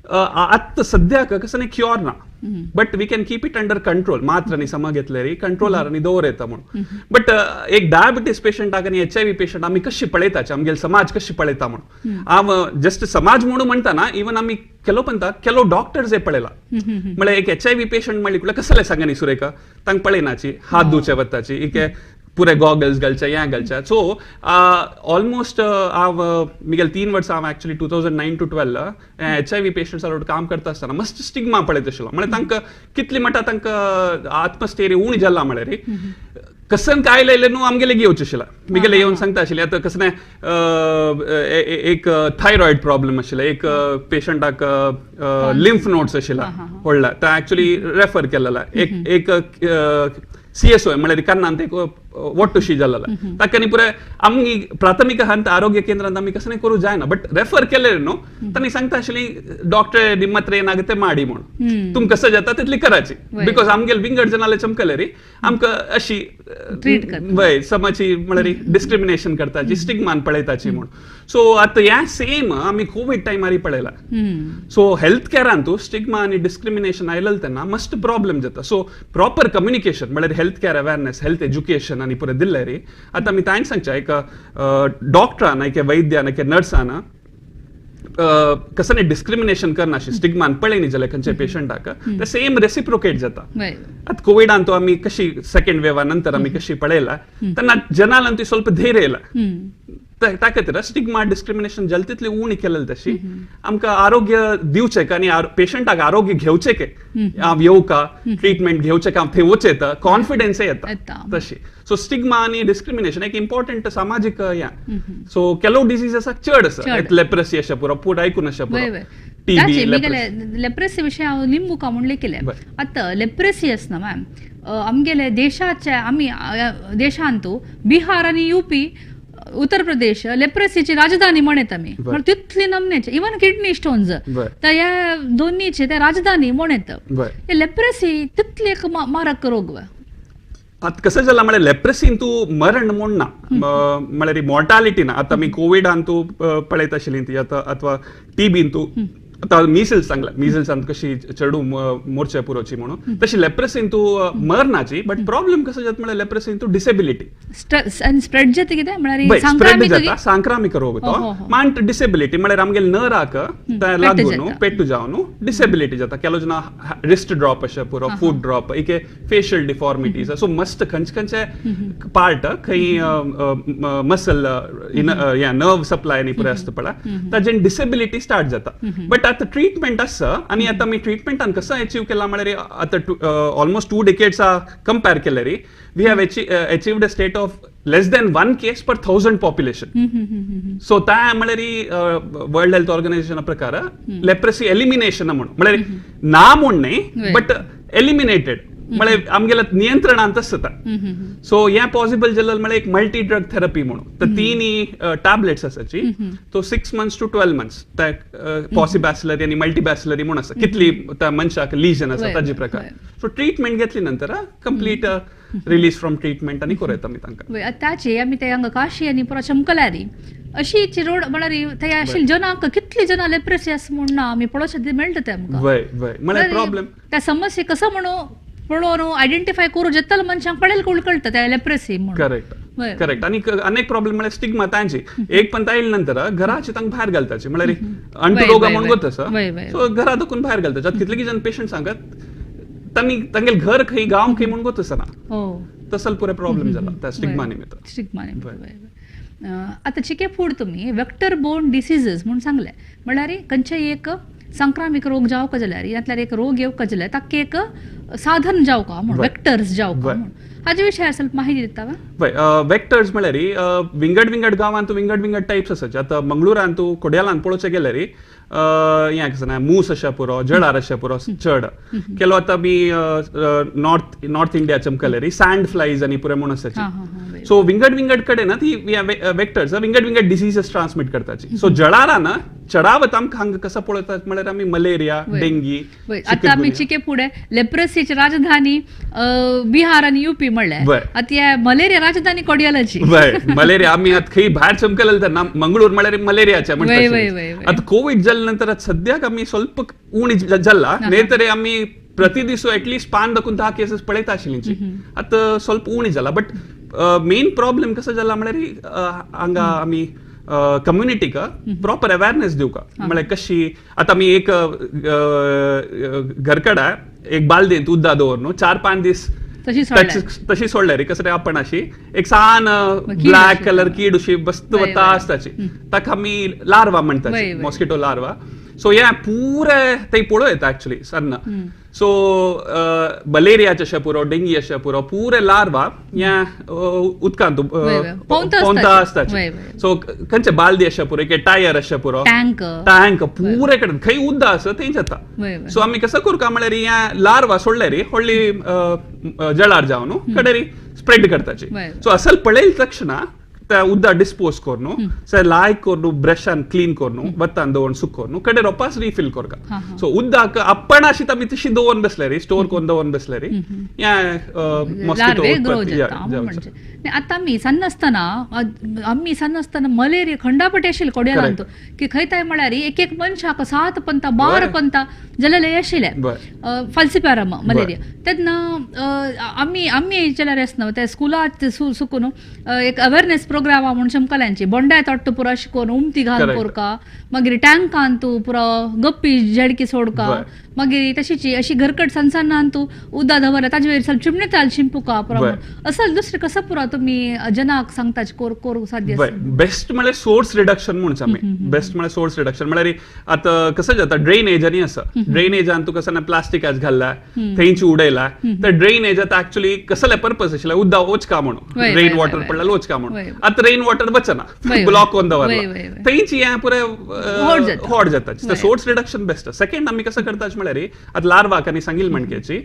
आतां सद्याक कसो न्ही क्युअर ना, but we can keep it under control मात्र न्ही समा घेतले रे कंट्रोलार आनी दवर येता म्हूण. बट एक डायबिटीस पेशंटाक आनी HIV patient आमी कशी पळयताचे, आमगेले समाज कशी पळयता म्हूण हांव जस्ट समाज म्हणून म्हणटा ना, इवन आमी केलो पण केलो डॉक्टर्स हे पळयला. म्हळ्यार एक HIV patient म्हणली कुठल्या कसले सांगा न्ही सुरेखा, तांकां पळयनाची हात धुवचे वताची एक पुरे गॉगल्स घालचे हें घालचे. सो ऑलमोस्ट हांव म्हगेले 3 वर्सां हांव एक्चुअली 2009 to 12 HIV पेशंट्सा काम करता आसतना मस्त स्टिग्मा पळयत आशिल्लो. म्हळ्यार तांकां कितली म्हणटा तांकां आत्मस्थैर्य उणें जालां म्हळ्यार कसन काय आयलें न्हू आमगेले घेवचें आशिल्लें, म्हगेले येवन सांगता आशिल्लें. आतां कसलें एक थायरॉयड प्रॉब्लम आशिल्लें, एक पेशंटाक लिम्फ नोड्स आशिल्ला व्हडला, तो एक्चुअली रेफर केलेला. एक CSO म्हळ्यार कानांत एक वट्टुशी जाल्ला ताका न्ही पुराय आमी प्राथमीक हंत आरोग्य केंद्रांत आमी कसं करूं जायना, बट रेफर केले न्हू तांणी सांगता आशिल्ली डॉक्टर निम्मत्र ಏನಾಗುತ್ತೆ ಮಾಡಿ म्हणून तुम कसं जाता तितली करायची, because आमगेले विंगड जनाले चमकले रे आमकां अशी वय समाची म्हळ्यार डिस्क्रिमिनेशन करताची स्टिग्मान पळयताची म्हूण. सो आतां ह्या सेम आमी कोवीड टायमार पळयला. सो हेल्थ केरांतू स्टिग्मा आनी डिस्क्रिमिनेशन आयलें तेन्ना मस्त प्रॉब्लम जाता. सो प्रॉपर कम्युनिकेशन म्हळ्यार health care awareness, health education आनी पुरें दिल्लें रे. आतां आमी तांणी सांगचें एक डॉक्टरान एक वैद्यान एक नर्सान कसं न्ही डिस्क्रिमिनेशन करनाशी स्टिग्मान पळयनी जाल्यार खंयच्या पेशंटाक ते सेम रेसिप्रोकेट जाता. आतां कोविडान तो आमी कशी सेकंड वेवा नंतर आमी कशी पळयला तेन्ना जनालान ती ಸ್ವಲ್ಪ धैर्य येयला. त्या खातीर स्टिग्मा डिस्क्रिमिनेशन जालें तितलें उणें केलें तशी आमकां आरोग्य दिवचें आनी पेशंटाक आरोग्य घेवचें के हांव येवका ट्रिटमेंट घेवचें हांव थंय वचें येता कॉन्फिडन्स येता तशी. सो स्टिग्मा आनी डिस्क्रिमिनेशन एक इम्पॉर्टंट सामाजीक हें. सो ಕೆಲವು डिसीज चड आसा, लेप्रसी अशें पुरो पूण आयकून अशें पुरो लेप्रसी विशय हांव लिंबू का म्हणलें केलें. आतां लेप्रसी आसना मॅम आमगेले देशाचे आमी देशांतू बिहार आनी UP Uttar Pradesh लेप्रसीची राजधानी म्हणत आमी, तितली नमनेचे इवन किडनी स्टोन्स तर ह्या दोन्हीचे त्या राजधानी म्हणत. लेप्रसी तितली एक मारक रोग. आतां कसं जालां म्हळ्यार लेप्रसीन तूं मरण म्हूण ना, म्हळ्यार मॉर्टालिटी ना. आतां आमी कोविडान तूं पळयत आशिल्ली ती आतां अथवा टीबीन तूं आतां मिसल्स सांगला, मिसल्सान कशी चेडूं मोर्चे पुरोवची म्हणून तशी लेप्रसीन तूं मरनाची. बट प्रॉब्लम कसो जाता म्हळ्यार लेप्रसीन तूं डिसेबिलिटी स्प्रेड जाता कितें म्हळ्यार स्प्रेड जाता, सांक्रामीक रोग तो मांट डिसेबिलिटी म्हळ्यार आमगेले नराक लागून पेट्टू जावन डिसेबिलिटी जाता. केलो जना रिस्ट ड्रॉप अशें पुरो, फूट ड्रॉप, एक फेशियल डिफॉर्मिटीज. सो मस्त खंयचे खंयचे पार्ट खंय मसल नर्व सप्लाय न्ही पुरो आसता पळय ताजेन डिसेबिलिटी स्टार्ट जाता. बट आतां ट्रिटमेंट आसा आनी आतां आमी ट्रिटमेंटान कसो अचीव केला म्हळ्यार आतां ऑलमोस्ट 2 decades compare केले रे we have achieved a state of less than 1 case per 1000 population. So ता म्हळ्यार वर्ल्ड हेल्थ ऑर्गनायझेशना प्रकार लेप्रसी एलिमिनेशन म्हणून म्हळ्यार ना म्हूण न्ही बट एलिमिनेटेड म्हळ्यार आमगेल्या नियंत्रणांत आसता. सो हें पॉसिबल जालें म्हळ्यार एक मल्टी ड्रग थेरपी म्हणून तर 3 टॅबलेट्स आसाची तो 6 months to 12 months त्या पॉसिबॅसिलरी आनी मल्टीबॅसिलरी म्हूण आसा कितली त्या मनशाक लिजन आसा ताजे प्रकार. सो ट्रिटमेंट घेतली नंतर कंप्लीट रिलीज फ्रॉम ट्रिटमेंट आनी करूं येता आमी तांकां. ताचे आमी ते हांगा काशी आनी पुरो चमकल्यारी अशी रोड म्हळ्यार थंय आशिल्ले जनांक कितली जनां लेप्रसी आसा म्हूण ना आमी पळोवचे मेळटा ते आमकां. वय वय म्हळ्यार प्रॉब्लेम त्या समस्या कसो म्हणून पळोवन आयडेंटिफाय करूं जेतले मनशांक पळयले कळटा कळटा त्या लेप्रसी म्हणून. Correct correct. आनी अनेक प्रॉब्लेम म्हळ्यार स्टिग्मा तांची एक पण येयले नंतर घराचे तांकां भायर घालताची म्हळ्यार अंटुरोगा म्हणून गोत आसा सो घरा दखून भायर घालताची. आतां कितले जण पेशंट सांगत तांणी तांगेले घर खंय गांव खंय म्हणून गोत आसना, तसल पुरे प्रॉब्लेम जाला त्या स्टिग्मा निमित्त. स्टिग्मा निमित्त. आतां चिके फूड तुमी वेक्टर बोर्न डिसिजीस म्हूण सांगलें, म्हळ्यार खंयचेय एक संक्रामीक रोग जावका जाल्यार यांतल्यार एक रोग येवका जाल्यार ताका एक साधन जावका म्हूण, वेक्टर्स जावका म्हूण, हाजे विशयार ಸ್ವಲ್ಪ माहिती दिता वा? वय, वेक्टर्स म्हळ्यार विंगड विंगड गांवांत विंगड विंगड टायप्स आसात. आतां मंगळुरांत कोड्यालांत पळोवचें गेल्यार हें कशें ना मूस अशें पुरो, जळार अशें पुरो चड केलो. आतां आमी नॉर्थ नॉर्थ इंडिया चमकल्यार सँड फ्लायज आनी पुरे म्हूण आसाची. सो विंगड विंगड कडेन ती वेक्टर्स विंगड विंगड डिसीजस ट्रान्समीट करताची. सो जळारां ना चडावत आमकां हांगा कसो पळयतात म्हळ्यार आमी मलेरिया, डेंगी. आतां आमी चिके फुडें लेप्रसीची राजधानी बिहार आनी युपी म्हणल्यार आतां मलेरिया राजधानी कोडियालाची. वय, मलेरिया आमी आतां खंय भायर चमकले तेन्ना मंगळूर म्हळ्यार मलेरियाचे म्हणटा. आतां कोवीड जाले नंतर सद्याक आमी स्वल्प उणी जाला, न्ही तरी आमी प्रति दिसो एटलिस्ट 5 दाखून 10 केसीस पळयता आशिल्ली. आतां स्वल्प उणी जाला. बट मेन प्रॉब्लेम कसो जाला म्हळ्यार हांगा आमी कम्युनिटीक प्रॉपर अवेरनेस दिवका. म्हळ्यार कशी आतां आमी एक घरकडा एक बालदेंत उद्दा दवर न्हू 4-5 दीस तशी सोडल्यार कसं आपण अशी एक सान ब्लॅक कलर कीड अशी बस्त वता आसताची, ताका आमी लार्वा म्हणटात, मॉस्किटो लार्वा. सो हे पुरे ते पळोवं येता एक्चुअली सन्न. सो मलेरियाचे अशें पुरो, डेंगी अशें पुरो, पुरे लार्वा ह्या उदकांत पोंता आसताचे. सो खंयचे बालदी अशें पुरो, एक टायर अशें पुरो, टँक पुरे कडेन खंय उदक आसा थंय जाता. सो आमी कसो करूं म्हळ्यार ह्या लार्वा सोडल्यार व्हडली जळार जावन न्हू कडेन स्प्रेड करताची. सो असल पळयले तक्षणा त्या उदक डिस्पोज करून लायक करून ब्रशान क्लीन करून वतान दवरून सुकोवन कडे रोपास रिफिल करका. सो उदक आपण अशी आमी तशी दवरून बसल्यार स्टोर करून दवरून बसल्यार ह्या मॉस्किटो उत्पत्ती. आतां आमी सन्न आसतना आमी सन्न आसतना मलेरिया खंडापटी आशिल्ले कोड्यालांत की खंय थंय म्हळ्यार एक एक मनशाक 7 पंता 12 पंता जालेले आशिल्ले फाल्सिपॅरम मलेरिया. तेन्ना आमी आमी जाल्यार आसना त्या स्कुलात सुकून एक अवेरनेस प्रोग्राम म्हूण चमकल्यांची बोंडाय तोट्ट पुरो शिकोवन उमती घाल कोरका, मागीर टँकान तूं पुरो गप्पी झेडकी सोडका, मागीर तशीची अशी घरकट सनसनान तूं उदक दवरला ताजे वयर सल चिमणे ताल शिंपुका पुरो असल दुसरें कसं पुरो तुमी जनाक सांगता कोर कोरूंक साध्य. बेस्ट म्हळ्यार सोर्स रिडक्शन म्हणचे आमी. बेस्ट म्हळ्यार सोर्स रिडक्शन म्हळ्यार आतां कसं जाता ड्रेनेज आनी आसा, ड्रेनेजान तूं कसं ना प्लास्टीक आज घाल्ला थंयची उडयला तर ड्रेनेज आतां एक्चुअली कसले पर्पज आशिल्ले उदक वचका म्हणून, रेन वॉटर पडल्यार वचका म्हणून. आतां रेन वॉटर वचना, ब्लॉक करून दवरला थंयची हें पुरे होड जाता. Source reduction best. सेकंड आमी कसं करता म्हळ्यार आतां लार्वाक आनी सांगिल्ली म्हणक्याची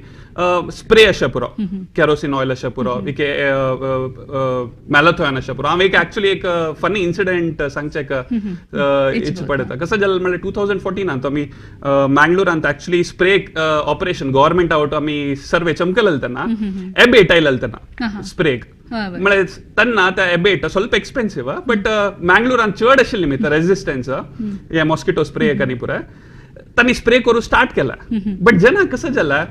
स्प्रे अशें पुरो, केरोसीन ऑयल अशें पुरो, एक मॅलाथॉन अशें पुरो. हांव एक एक्चुअली एक फनी इन्सिडंट सांगचें एक इच्छा पडटा. कसं जालें म्हळ्यार 2014 आमी मँगलोरांत एक्चुअली स्प्रे ऑपरेशन गव्हर्मेंटा वटून आमी सर्वे चमकलेले तेन्ना एबेट आयलेले तेन्ना स्प्रेक म्हळ्यार तेन्ना त्या एबेट ಸ್ವಲ್ಪ एक्सपेन्सिव बट मँगलोरांत चड आशिल्ली न्ही रेजिस्टन्स हे मॉस्किटो स्प्रे आनी पुराय तांणी स्प्रे करूं स्टार्ट केला. बट जेन्ना कसं जाला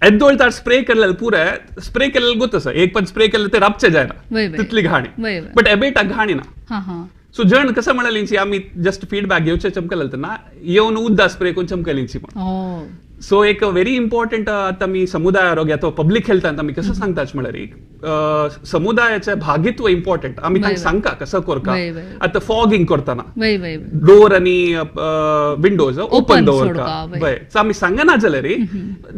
एदोळ तार स्प्रे केलेले पुरे स्प्रे केलेले गोत आसा, एक पण स्प्रे केलेले ते राबचे जायना तितली घाणी, बट एबेटाक घाणी ना. सो जण कसं म्हणाले आमी जस्ट फीडबॅक घेवचे चमकलेले तेन्ना येवन उदक स्प्रे करून चमकलेंची म्हण. सो एक व्हेरी इम्पॉर्टंट आतां आमी समुदाय आरोग्य अथवा पब्लीक हेल्थांत आमी कसं सांगतात म्हळ्यार समुदायाचें भागित्व इम्पॉर्टंट. आमी तांकां सांगका कसं करका. आतां फॉगिंग करतना डोर आनी विंडोज ओपन दवरका, सो आमी सांगना जाल्यार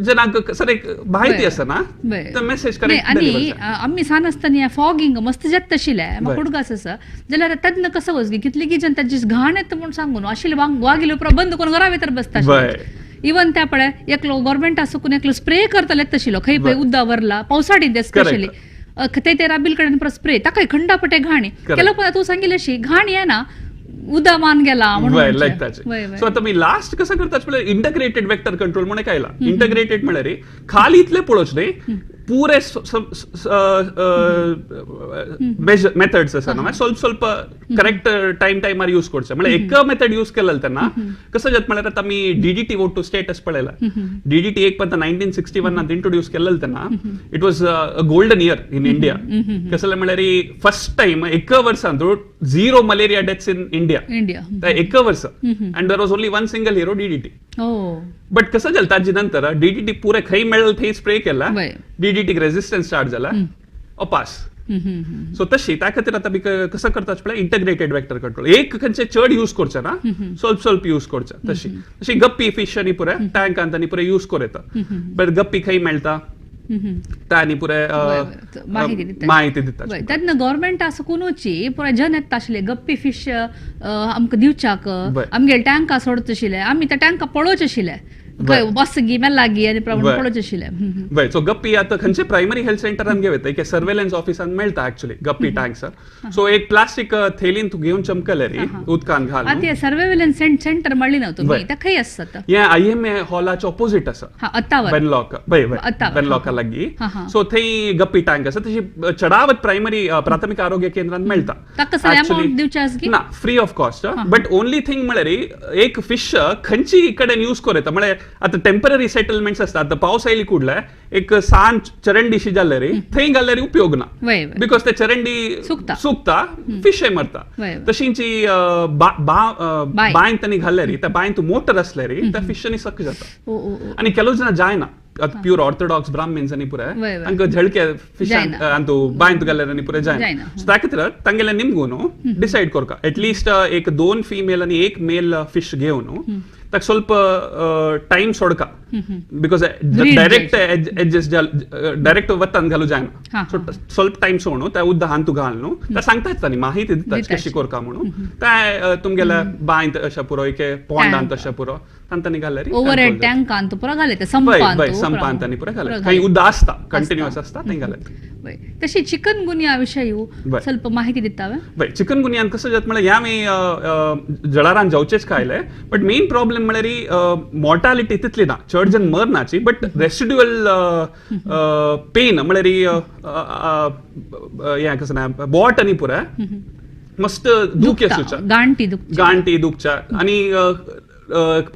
जनांक सर एक म्हायती आसना तर मेसेज करेक्ट. आनी आमी सान आसतना फॉगिंग मस्त जाता आशिल्लें म्हाका उडगास आसा जाल्यार तेन्ना कसं वचगी कितली जन ताजी घाण येता म्हूण सांगून आशिल्ले वागिले उपरांत बंद करून घरा भितर बसता. इवन त्या पळय एकलो गव्हर्मेंटा सुकून एकलो स्प्रे करताले तशिलो खंय पळय उदक व्हरला पावसाळी ते स्पेशली ते ते राबील कडेन स्प्रे ताका खंडापटे घाणी केलो. पण तूं सांगिल्ली अशी घाण येना उदक मान गेला म्हणून. सो आतां मी लास्ट कसं करतात म्हळ्यार इंटग्रेटेड वेक्टर कंट्रोल म्हणून आयला. इंटग्रेटेड म्हळ्यार खाली इतले पळोवचें न्ही, ಪೂರೆ ಮೆಥಡ್ಸ್ आसा ना, ಸ್ವಲ್ಪ ಸ್ವಲ್ಪ करेक्ट टाइम टायमार यूज करचे. म्हळ्यार एक मेथड यूज केलें तेन्ना कसं जाता म्हळ्यार आतां आमी डीडीटी ಒಟ್ಟು स्टेटस पळयला. डीडीटी एक पण 1961 इंट्रोड्यूस केलें तेन्ना it was a golden year in India. कसले म्हळ्यार फर्स्ट टाइम एका वर्सांत 0 मलेरिया डेथ्स इन इंडिया. एका वर्स, and there was only one single hero DDT. But कसं जालें ताजे नंतर डीडीटी पुरे खंय मेळ्ळें थंय स्प्रे केला, डीडीटी रेजिस्टन्स स्टार्ट जाला, अपास. सो तशी त्या खातीर आतां कसं करतात पळय इंटग्रेटेड वेक्टर कंट्रोल, एक खंयचे चड यूज करचे ना, ಸ್ವಲ್ಪ ಸ್ವಲ್ಪ यूज करचे. तशी तशी गप्पी फिश आनी पुरे टँकांत आनी पुरे यूज करूं येता. बट गप्पी खंय मेळटा त्या आनी पुरे माहिती दिता. तेन्ना गव्हर्मेंट असं कोणूची पुराय जन येता आशिल्ले गप्पी फिश आमकां दिवच्याक, आमगे टँका सोडत आशिल्ले, आमी त्या टँका पळोवचे आशिल्ले, बसगी मेलागी आनी प्रमाण पळोवचे आशिल्ले. बरें, सो गप्पी आतां खंयचे प्रायमरी हेल्थ सेंटरान घेवं येता, एक सर्वेलन्स ऑफिसान मेळटा एक्चुअली गप्पी टँक्स. सो एक प्लास्टीक थैलीन तूं घेवन चमकले रे उदकान घाल. आतां सर्वेलन्स सेंटर म्हणली ना तुमी, ते खंय आसता? हें IMA हॉलाच्या ऑपोजीट आसा, बेनलॉक, बेनलॉका लागीं. सो थंय गप्पी टँक आसा, तशी चडावत प्रायमरी प्राथमिक आरोग्य केंद्रान मेळटा. ना, free of cost. But only thing म्हळ्यार एक फिश खंयची कडेन यूज करूं येता. म्हळ्यार आतां टेम्पररी सेटलमेंट्स आसता, आतां पावस आयली कुडले एक सान चरंडीशी जाले रे थंय घाल्यार उपयोग ना, because ते चरंडी सुकता, फिशय मरता. तशींची बांयंत तांणी घाल्ले रे, त्या बांयंत मोटर आसले रे त्या फिशांनी सक जाता. आनी ಕೆಲವು ಜನ जायना, प्यूर ऑर्थोडॉक्स ब्राह्मण्स आनी पुराय तांकां झळके फिशान अंतू बांयंत घाल्यार आनी पुराय जायना. सो त्या खातीर तांगेले निमगो न्हू डिसायड करका एटलिस्ट एक 2 फिमेल आनी 1 मेल फिश घेवन ताका ಸ್ವಲ್ಪ टाइम सोडका, because direct adjust direct वतान घालू जायना. सो ಸ್ವಲ್ಪ टाइम सोडून त्या उदक हांतू घाल न्हू, त्या सांगतात तांणी माहिती दितात कशी करका म्हणून. त्या तुमगेल्या बांयंत अशें पुरो, एक पोंडांत अशें पुरो तांणी घाल्यार ओवरहेड टँकांत पुरो घाले, संपांत आनी पुरो घाले, थंय उदक आसता कंटिन्युअस आसता थंय घाले. तशी चिकन गुनिया विशयी ಸ್ವಲ್ಪ माहिती दितावे. चिकन गुनियान कसं जाता म्हळ्यार ह्या आमी जळारान जावचेच खायले, बट मेन प्रॉब्लेम म्हळ्यार मॉर्टालिटी तितली ना, चड जण मरनाची, बट रेसिड्युअल पेन म्हळ्यार हें कसं ना बोट आनी पुराय मस्त दुखी आसूच्या, गांठी दुखच्या. आनी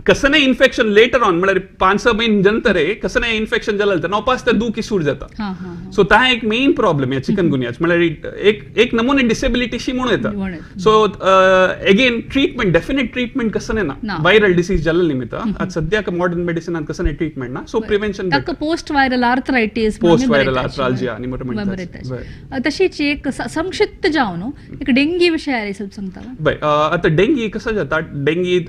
कसं इन्फेक्शन लेटर ऑन म्हळ्यार 5-6 म्हयने नंतर कसं इन्फेक्शन जालें तर नोपास ते दुखी सुरू जाता. सो ता एक मेन प्रॉब्लेम ह्या चिकन गुनियाच, म्हळ्यार एक नमुने डिसेबिलिटीशी म्हणून येता. So again treatment, definite treatment कसं ना, व्हायरल डिसीज जाल्ले निमित्त आतां सद्याक मॉडर्न मेडिसिनान कसं ट्रिटमेंट ना. So prevention post viral arthritis, post viral arthralgia आनी मोठे म्हणतात. तशीच एक संक्षिप्त जावन एक डेंगी विशय ಸ್ವಲ್ಪ सांगता. बरें, आतां डेंगी कसं जाता, dengue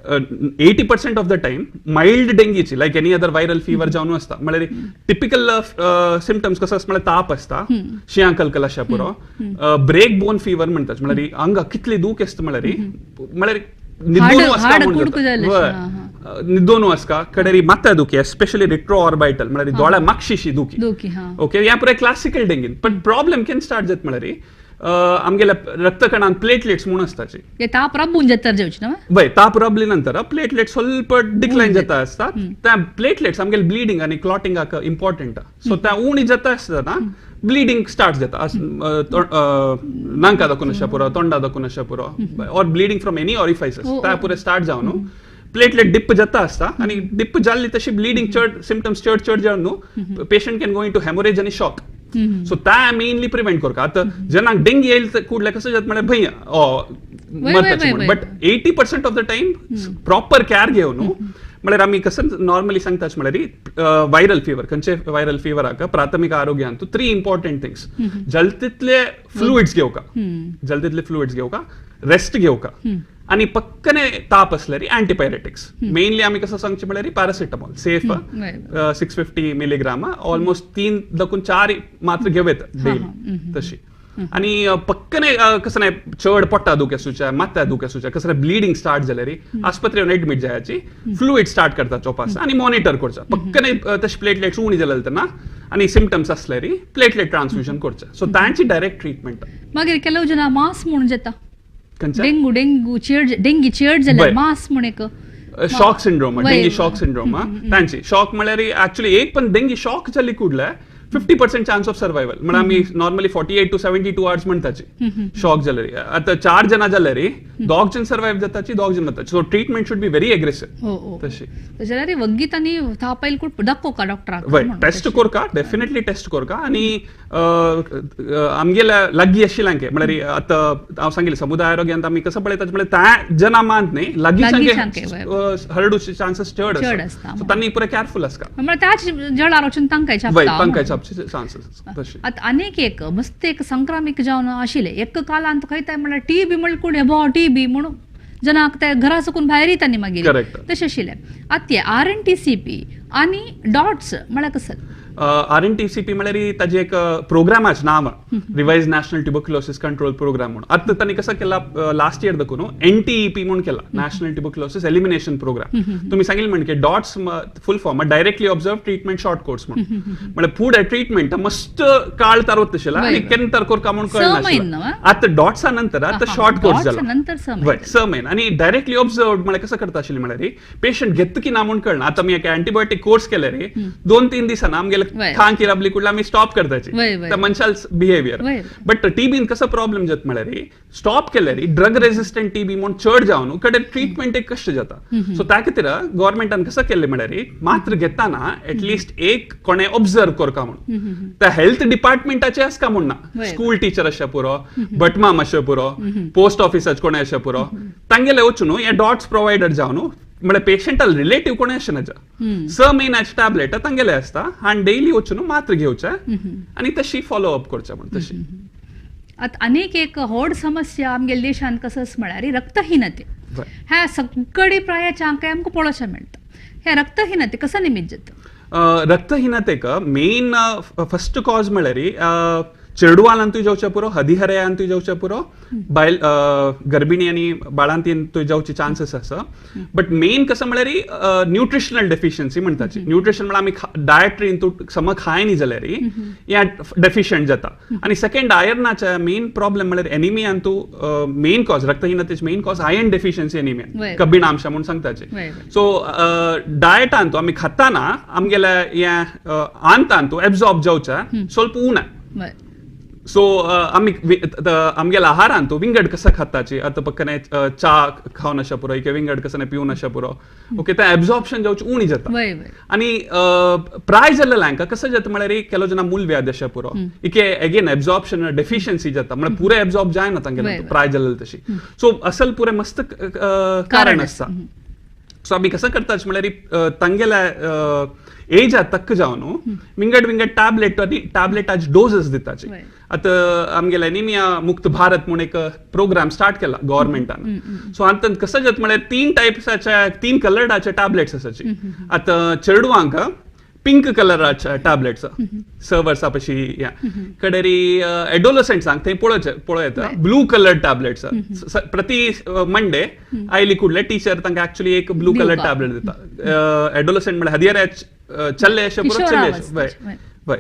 80% of the time mild डेंगीची like any other viral fever जावन आसता. म्हळ्यार टिपिकल सिमटम्स कसो आसता म्हळ्यार ताप आसता, शियां कलकल अशें पुरो, ब्रेक बोन फिवर म्हणटात, म्हळ्यार आंगाक कितली दूख आसता, म्हळ्यार म्हळ्यार निद्दोनू आसता, निद्दोनू आसता, कडेरी माथ्या दुखी, एस्पेशली रिट्रो ऑर्बिटल म्हळ्यार दोळ्या मागशीशी दुखी. ओके, ह्या पुराय क्लासिकल डेंगीन. बट प्रॉब्लेम केन्ना स्टार्ट जाता म्हळ्यार आमगेल्या रक्तकणान प्लेटलेट्स म्हणून आसताची, ताप राबून जाता जेवची ना, बय ताप राबली नंतर प्लेटलेट ಸ್ವಲ್ಪ डिक्लायन जाता आसता. त्या प्लेटलेट्स आमगेले ब्लिडींग आनी क्लॉटिंगाक इम्पॉर्टंट. सो त्या उणी जाता आसतना ब्लिडींग स्टार्ट जाता, नांका दाखोवन अशें पुरो, तोंडा दाखोवन अशें पुरो, or bleeding from any orifices त्या पुरो स्टार्ट जावन प्लेटलेट डिप जाता आसता. आनी डिप जाल्ली तशी ब्लिडींग चड सिमटम्स चड चड जावन न्हू patient can go into haemorrhage आनी शॉक. सो ता मेनली प्रिवेंट करका. आतां जेन्ना डेंगी येयली कुडले कसं जाता म्हळ्यार भंय मरताची म्हण, but 80% of the time proper care घेवन न्हू. म्हळ्यार आमी कसं नॉर्मली सांगतात म्हळ्यार व्हायरल फिवर, खंयचे व्हायरल फिवराक प्राथमिक आरोग्यांत 3 इम्पॉर्टंट थिंग्स, जलतीतले फ्लुइड्स घेवका, जलतीतले फ्लुइड्स घेवका, रेस्ट घेवका, आनी पक्कने ताप असल्यार अँटीपायरेटिक्स. मेनली आमी कसं सांगचे म्हळ्यार पॅरासिटामॉल सेफ 650 मिलीग्राम ऑलमोस्ट 3 दाखून 4 मात्र घेवं येता डेली तशी. आनी पक्कने कसं नाही चड पोटा दुखे आसूच्या, माथ्या दुखे आसूच्या, कसं ब्लिडींग स्टार्ट जाल्यार आस्पत्रेन एडमीट जायाची, फ्लुइड स्टार्ट करता चोपास आनी मॉनिटर करचा. पक्कने तशे प्लेटलेट्स उणी जाले तेन्ना आनी सिमटम्स असल्यार प्लेटलेट ट्रान्सफ्युजन करचें. सो तांची डायरेक्ट ट्रिटमेंट. मागीर ಕೆಲವು ಜನ मास म्हणून जाता, डेंगू डेंगू चेड, डेंगी चेड जाल्यार मास म्हण एक Shock syndrome, dengue shock syndrome तांची शॉक म्हळ्यार ऍक्च्युली एक पण डेंगी शॉक जाली कुडले 50% चान्स ऑफ सर्वायवल. म्हळ्यार आमी नॉर्मली 48 to 72 hours म्हणटाची शॉक जाल्यार. आतां 4 जाणां जाल्यार 2 जण सर्वायव जाताची, 2 जण मरताची. So treatment should be very aggressive. तशी जाल्यार वग्गीत आनी थापायल कुट दाखोवका डॉक्टराक, वय टेस्ट कोरका, डेफिनेटली टेस्ट कोरका. आनी आमगेल्या लागीं आशिल्ल्यांके म्हळ्यार आतां हांव सांगिल्लें समुदाय आरोग्यांत आमी कसो पळयतात म्हळ्यार त्या जना मात न्ही लागींच्यांके हरडूचे चान्सीस चड आसता. सो तांणी पुरे केअरफूल आसका, म्हळ्यार त्याच जळार वचून तांकां वय तांकां चान्सेस. तशी आतां आनीक एक मस्त एक संक्रामीक जावन आशिल्लें एक कालांत खंय म्हळ्यार टीबी म्हणल्यार कोण हेबो टीबी म्हणून जनाक ते घरा सकून भायर येता मागीर तशें आशिल्लें. आतां RNTCP आनी डॉट्स म्हळ्यार कसं? RNTCP म्हळ्यार ताजें एक प्रोग्रामाचें नांव, revise national tuberculosis control programme म्हणून. आतां तांणी कसो केला लास्ट इयर दाखोवन NTEP म्हणून केला, नॅशनल ट्युबरक्युलोसीस एलिमिनेशन प्रोग्राम. तुमी सांगिल्लें म्हण की DOTS full form directly observe treatment short course म्हणून, म्हळ्यार फुडें ट्रिटमेंट मस्त काळ तारवत आशिल्लो आनी केन्ना तर कोरका म्हणून कळनाशिल्लें. आतां डॉट्सा नंतर आतां शॉर्ट कोर्स जाला, वय 6 म्हयने. आनी डायरेक्टली ऑब्झर्व म्हळ्यार कसो करता आशिल्लें म्हळ्यार पेशंट घेत की ना म्हणून कळना. आतां आमी एक अँटीबायोटीक कोर्स केले रे 2-3 दिसांना आमगेले खांकी राबली कुडला आमी स्टॉप करताची त्या मनशाल बिहेवियर. बट टीबीन कसो प्रॉब्लेम जाता म्हळ्यार स्टॉप केल्यार ड्रग रेजिस्टंट टीबी म्हूण चड जावन कडेन ट्रिटमेंट एक कश्ट जाता. सो त्या खातीर गव्हर्मेंटान कसो केल्लें म्हळ्यार मात्र घेताना एटलिस्ट एक कोणें ऑब्झर्व करका म्हणून, त्या हेल्थ डिपार्टमेंटाचे आसका म्हूण ना, स्कूल टिचर आसचे पुरो, भटमाम आसचे पुरो, पोस्ट ऑफिसाचे कोणें आसचे पुरो, तांगेले वचून हे डॉट्स प्रोवायडर जावन म्हळ्यार पेशंटाल रिलेटीव कोणें अशें ना, 6 म्हयन्याचे टॅबलेट तांगेले आसता आनी डेली वचून मात्र घेवचें आनी तशी फॉलो अप करचें म्हण. तशी आतां आनीक एक व्हड समस्या आमगेल्या देशांत कसो म्हळ्यार रक्तहीनते. ह्या सगळे प्रायाच्या आंकाय आमकां पळोवचें मेळटा. ह्या रक्तहीनते कसो निमित्त जाता? रक्तहीनतेक मेन फस्ट कॉज म्हळ्यार चेडवालांतूय जावचें पुरो, हदिहऱ्यांतूय जावचें पुरो, बायल गर्भिणी आनी बाळांतूय जावचे चान्सीस आसा. बट मेन कसं म्हळ्यार न्यूट्रिशनल डेफिशियन्सी म्हणटाची. न्यूट्रिशन म्हळ्यार आमी डायटरी सम खाय न्ही जाल्यार हें डेफिशियंट जाता. आनी सेकंड आयर्नाचे मेन प्रॉब्लेम म्हळ्यार एनिमियांतू मेन कॉज रक्तहीनतेचे main cause iron deficiency anaemia, कबिणांश म्हूण सांगताचे. सो डायटांतू आमी खाताना आमगेल्या हें आंतांतू एब्जॉर्ब जावचें स्वल्प उणें. सो आमी आमगेल्या आहारांतू विंगड कसं खाताची, आतां पक्कने च्या खावन अशें पुरो, इके विंगड कसं पिवन अशें पुरो, ओके तें एब्जॉर्प्शन जावचें उणी जाता. आनी प्राय जाल्ल्यांका कसं जाता म्हळ्यार केलो जेन्ना मूलव्याध अशें पुरो, इके एगेन एब्जॉर्प्शन डेफिशियन्सी जाता, म्हळ्यार पुरें एब्जॉर्ब जायना तांगेलें प्राय जाल्लें तशी. सो असल पुरें मस्त कारण आसता. सो आमी कसं करता म्हळ्यार तांगेल्या एजा तक्क जावन विंगड विंगड टॅबलेट आनी टॅबलेटाचे डोजीस दिताचे. आतां आमगेल्या एनिमिया मुक्त भारत म्हूण एक प्रोग्राम स्टार्ट केला गव्हर्मेंटान. सो आतां कसं जाता म्हळ्यार 3 टायप्साचे 3 कलर्डाचे टॅबलेट्स आसाचे. आतां चेडवांक पिंक कलराचे टॅबलेट्स 6 वर्सां पशी ह्या कडेरी एडोलसंट्सांक थंय पळोवचें पळोवं येता ब्लू कलर टॅबलेट्स. प्रति मंडे आयली कुडले टिचर तांकां ऍक्च्युली एक ब्लू कलर टॅबलेट दिता. एडोलसंट म्हळ्यार हदियऱ्या चल्ले अशें पुरो चल्ले अशें वय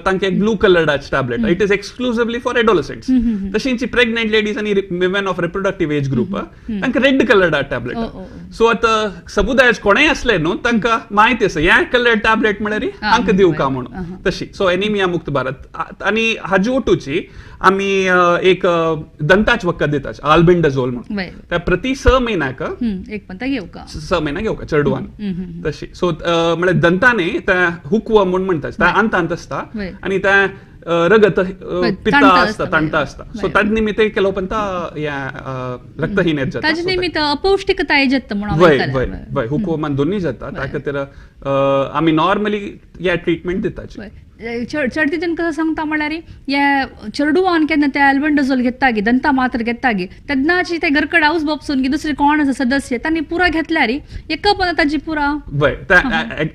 तांकां एक ब्लू कलर्डाचे tablet. It is exclusively for adolescents. तशींच प्रेग्नंट लेडीज आनी women of reproductive age group तांकां रेड कलर्डा टॅबलेट. सो आतां समुदायाच कोणेय आसले न्हू तांकां म्हायती आसा ह्या कलर टॅबलेट म्हळ्यार हांकां दिवका म्हणून तशी. सो एनिमिया मुक्त भारत आनी हाजी ओटूची आमी एक दंताच वखद दितात आल्बेंडाझोल म्हणून, त्या प्रति 6 म्हयन्याक 6 म्हयन्याक घेवका चेडवान तशी. सो म्हळ्यार दंताने त्या हुकव म्हूण म्हणटात त्या आंतांत आसता आनी त्या रगत पित्ता आसता, ताणता आसता. सो ताजे निमित्त केलो पण ह्या रक्तहीनत जाता, ताजे निमित्त अपौष्टिकताय जाता म्हणून. वय वय वय हुकवमान दोन्ही जाता. त्या खातीर आमी नॉर्मली ह्या ट्रिटमेंट दिताची. चडते जण कसं सांगता म्हळ्यार ह्या चेडवान केन्ना ते अल्बेंडाझोल घेता गी दंता मात्र घेता गी तेन्नाची ते घरकडे हाऊस बापसून की दुसरे कोण आसा सदस्य तांणी पुरा घेतल्यार एका पण ताजी पुरा वय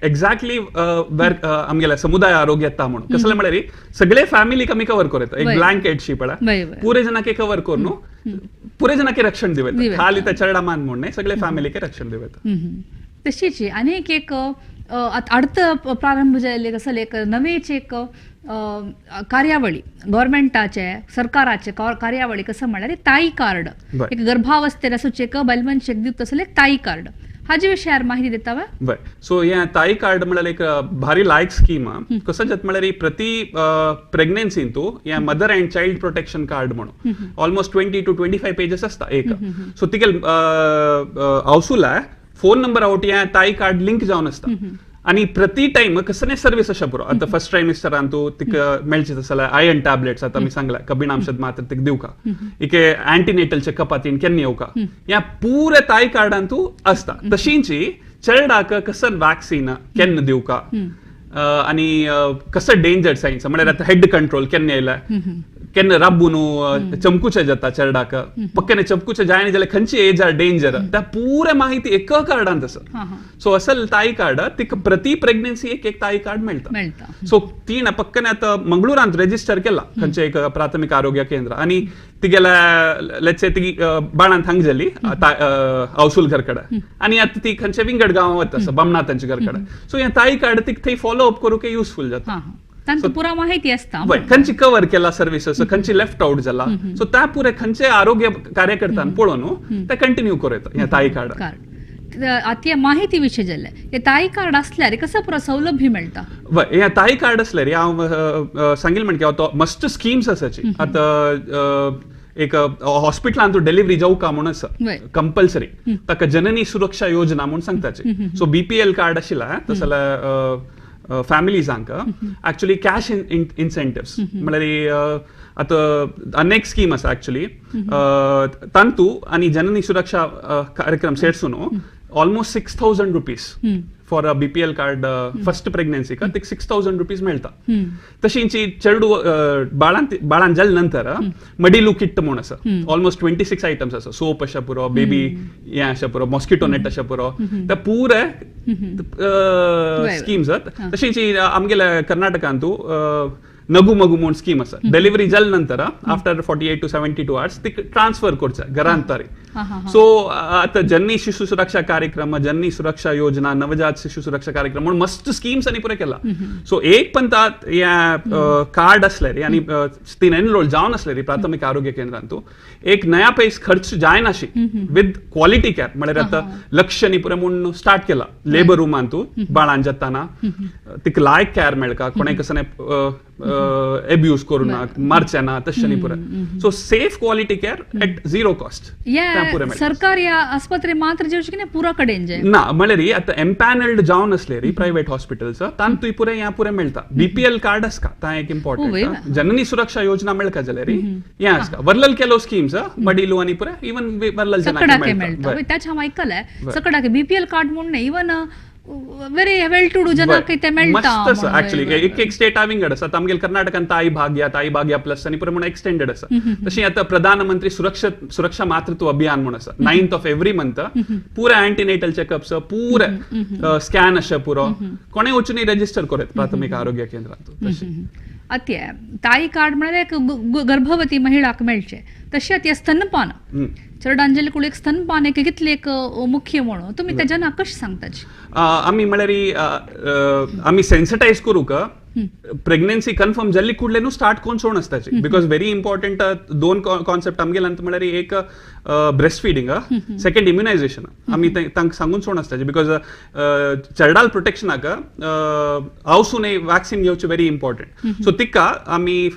एक्झॅक्टली वेर आमगेल्या समुदाय आरोग्य येता म्हणून. कसलें म्हळ्यार सगळे फॅमिलीक आमी कवर करता एक ब्लँकेट शी पळय पुरे जणांक कवर करून पुरे जणांक रक्षण दिवं, खाली त्या चेडा मान म्हूण न्ही सगळे फॅमिलीक रक्षण दिवं. तशीच आनीक एक अर्थ प्रारंभ जाल्ले कसले एक नवेच एक कार्यावळी गव्हर्मेंटाचे सरकाराचे कार्यावळी कसं म्हळ्यार ताई कार्ड, एक गर्भावस्थेर आसूचे एक बायल मनशेक दिवता तसलें एक ताई कार्ड. हाजे विशयार माहिती दिता वा? बरें, सो हें ताई कार्ड म्हळ्यार एक भारी लायक स्कीम. कसो जाता म्हळ्यार प्रति प्रेग्नेन्सीन तूं हें mother and child protection card म्हणून ऑलमोस्ट 20 to 25 pages आसता एक. सो तिगेल हावसुला फोन नंबर आवट हें ताई कार्ड लिंक जावन आसता आनी प्रति टायम कसले सर्वीस अशें पुरो. आतां फर्स्ट ट्रायमिस्टरान तूं तिका मेळचे तशें जाल्यार आयर्न टॅबलेट्स आतां आमी सांगला कबिणांशद मात्र तिका दिवका, इके अँटीनेटल चेकअपात केन्ना येवका, ह्या पुरे ताई कार्डान तूं आसता. तशींची चेरडाक कसं वॅक्सीन केन्ना दिवका आनी कसं डेंजर सायन्स म्हळ्यार आतां हेड कंट्रोल केन्ना येयला, केन्ना राबून चमकुचे जाता चेरडाक, पक्क्याने चमकुचे जायना जाल्यार खंयची एज are danger, त्या पुरे माहिती एक कार्डांत आसा. सो असल ताई कार्ड तिका प्रति प्रेग्नेन्सी एक एक ताई कार्ड मेळटा. सो तीन पक्कने आतां मंगळुरांत रेजिस्टर केला खंयचे एक प्राथमीक आरोग्य केंद्र आनी तिगेल्या let's say ती बाणांत हांग जाली हौसूल घर कडेन आनी आतां ती खंयचे विंगड गांवां वता आसा बामणा तांच्या घर कडेन. सो हें ताई कार्ड तिका थंय फॉलो अप करूंक युजफूल जाता. तांकां पुरा माहिती आसता खंयची कवर केला सर्विसेस, खंयची लेफ्ट आउट जाला. सो त्या पुरे खंयचे आरोग्य कार्यकर्त्यान पळोवन ते कंटिन्यू करूं येता हें ताई कार्ड. आतां माहिती विशय जालें, हे ताई कार्ड आसल्यार कसो पुरो सौलभ्य मेळटा? हें ताई कार्ड आसल्यार हांव सांगील म्हणके आतां मस्त स्किम्स आसाची. आतां एक हॉस्पिटलान तूं डिलिव्हरी जावका म्हूण आसा कंपल्सरी, ताका जननी सुरक्षा योजना म्हूण सांगताची. सो BPL card आशिल्लें तशें जाल्यार फॅमिलीजांक एक्चुअली कॅश इन्सेंटिव्स म्हळ्यार आतां अनेक स्कीम आसा एक्चुअली तांतू आनी जननी सुरक्षा कार्यक्रम सेरसून almost 6,000 rupees for a BPL card first pregnancy का तिका 6,000 रुपीज मेळटा. तशींची चेडू बाळान जाले नंतर मडिलू किट म्हूण आसा, ऑलमोस्ट 26 आयटम्स आसा, सोप अशें पुरो, बेबी हें अशें पुरो, मॉस्किटो नेट अशें पुरो, त्या पुरे स्किम्स. तशींची आमगेल्या कर्नाटकांतू नगू मगू म्हूण स्कीम आसा, डिलिव्हरी जाले नंतर आफ्टर 48 to 72 hours तिका ट्रान्सफर करचें घरांत तरी. सो आतां जननी शिशु सुरक्षा कार्यक्रम, जननी सुरक्षा योजना, नवजात शिशु सुरक्षा कार्यक्रम म्हणून मस्त स्किम्स आनी पुरें केला. सो एक पण ह्या कार्ड आसल्यार आनी तीन एनरोल जावन आसल्यार प्राथमीक आरोग्य केंद्रांतू एक नया पैस खर्च जायनाशी विथ क्वॉलिटी केअर म्हळ्यार आतां लक्ष न्ही पुरें म्हूण स्टार्ट केला लेबर रुमांतू बाळान जाताना तिका लायक केअर मेळका, कोणें कसलें एब्यूज करूं ना, मारचें ना, तशें न्ही पुरें. So safe quality care at zero cost. सरकारी आस्पत्रे मात्र जेवचे की पुरा कडेन जे ना म्हळ्यार आतां एम्पॅनल्ड जावन आसले प्रायवेट हॉस्पिटल्स तांतूय पुरें ह्या पुरें मेळटा. BPL card आसता ता एक इम्पॉर्टंट, जननी सुरक्षा योजना मेळका जाल्यार हें आसता. वर्लल केलो स्किम्स मडिलू आनी पुरें इवन वर्लल जनाक मेळटा. त्याच हांव आयकलें सकडाक BPL card म्हूण न्ही, even very well to do जनाक ते मेळटा. मस्त आसा एक्चुअली. एक एक स्टेटा विंगड आसा. आमगेल कर्नाटकान ताई भाग्य, ताई भाग्य प्लस आनी पुरें म्हूण एक्सटेंडेड आसा. तशें आतां प्रधानमंत्री सुरक्षा मातृत्व अभियान म्हूण आसा, 9th of every month पुरे अँटीनेटल चेकअप्स, पुरे स्कॅन अशें पुरो कोणें वचून रेजिस्टर करूं प्राथमीक आरोग्य केंद्रांत. तशें आतां ताई कार्ड म्हळ्यार एक गर्भवती महिलाक मेळचें. तशें आतां स्तनपान चेरडांजली कुळ एक स्तनपान एक कितले एक मुख्य म्हणून तुमी त्या जनाक कशें सांगताची? आमी म्हळ्यार आमी सेन्सिटायज करूंक प्रेग्नेन्सी कन्फर्म जाल्ली कुडले न्हू स्टार्ट कोण सोड आसताची, because very important दोन कॉन्सेप्ट आमगेल्यान म्हळ्यार एक ब्रेस्ट फिडिंग, सेकंड इम्युनायझेशन. आमी तांकां सांगून सोड आसताची because चेरडाल प्रोटेक्शनाक हावसून वॅक्सीन घेवचें व्हेरी इम्पॉर्टंट. सो तिका आमी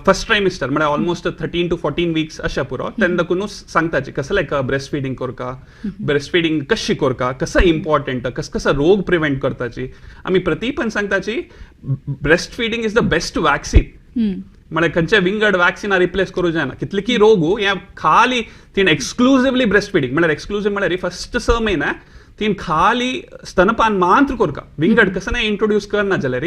फर्स्ट ट्रायमिस्टर म्हळ्यार ऑलमोस्ट 13 to 14 weeks अशें पुरो तेन्ना देखून सांगताची कसं लायक ब्रेस्ट फिडिंग करका, ब्रेस्ट फिडिंग कशी करका, कसं इम्पॉर्टंट, कस कसं रोग प्रिवेंट करताची. आमी प्रति पण सांगताची breast feeding is the best vaccine. म्हळ्यार खंयचे विंगड वॅक्सिना रिप्लेस करूं जायना, कितले की रोग ह्या खाली तीन एक्सक्लुसिवली ब्रेस्ट फिडिंग म्हळ्यार एक्सक्लुसिव म्हळ्यार फर्स्ट 6 महिने तीन खाली स्तनपान मात्र करका, विंगड कसं इंट्रोड्यूस करना जाल्यार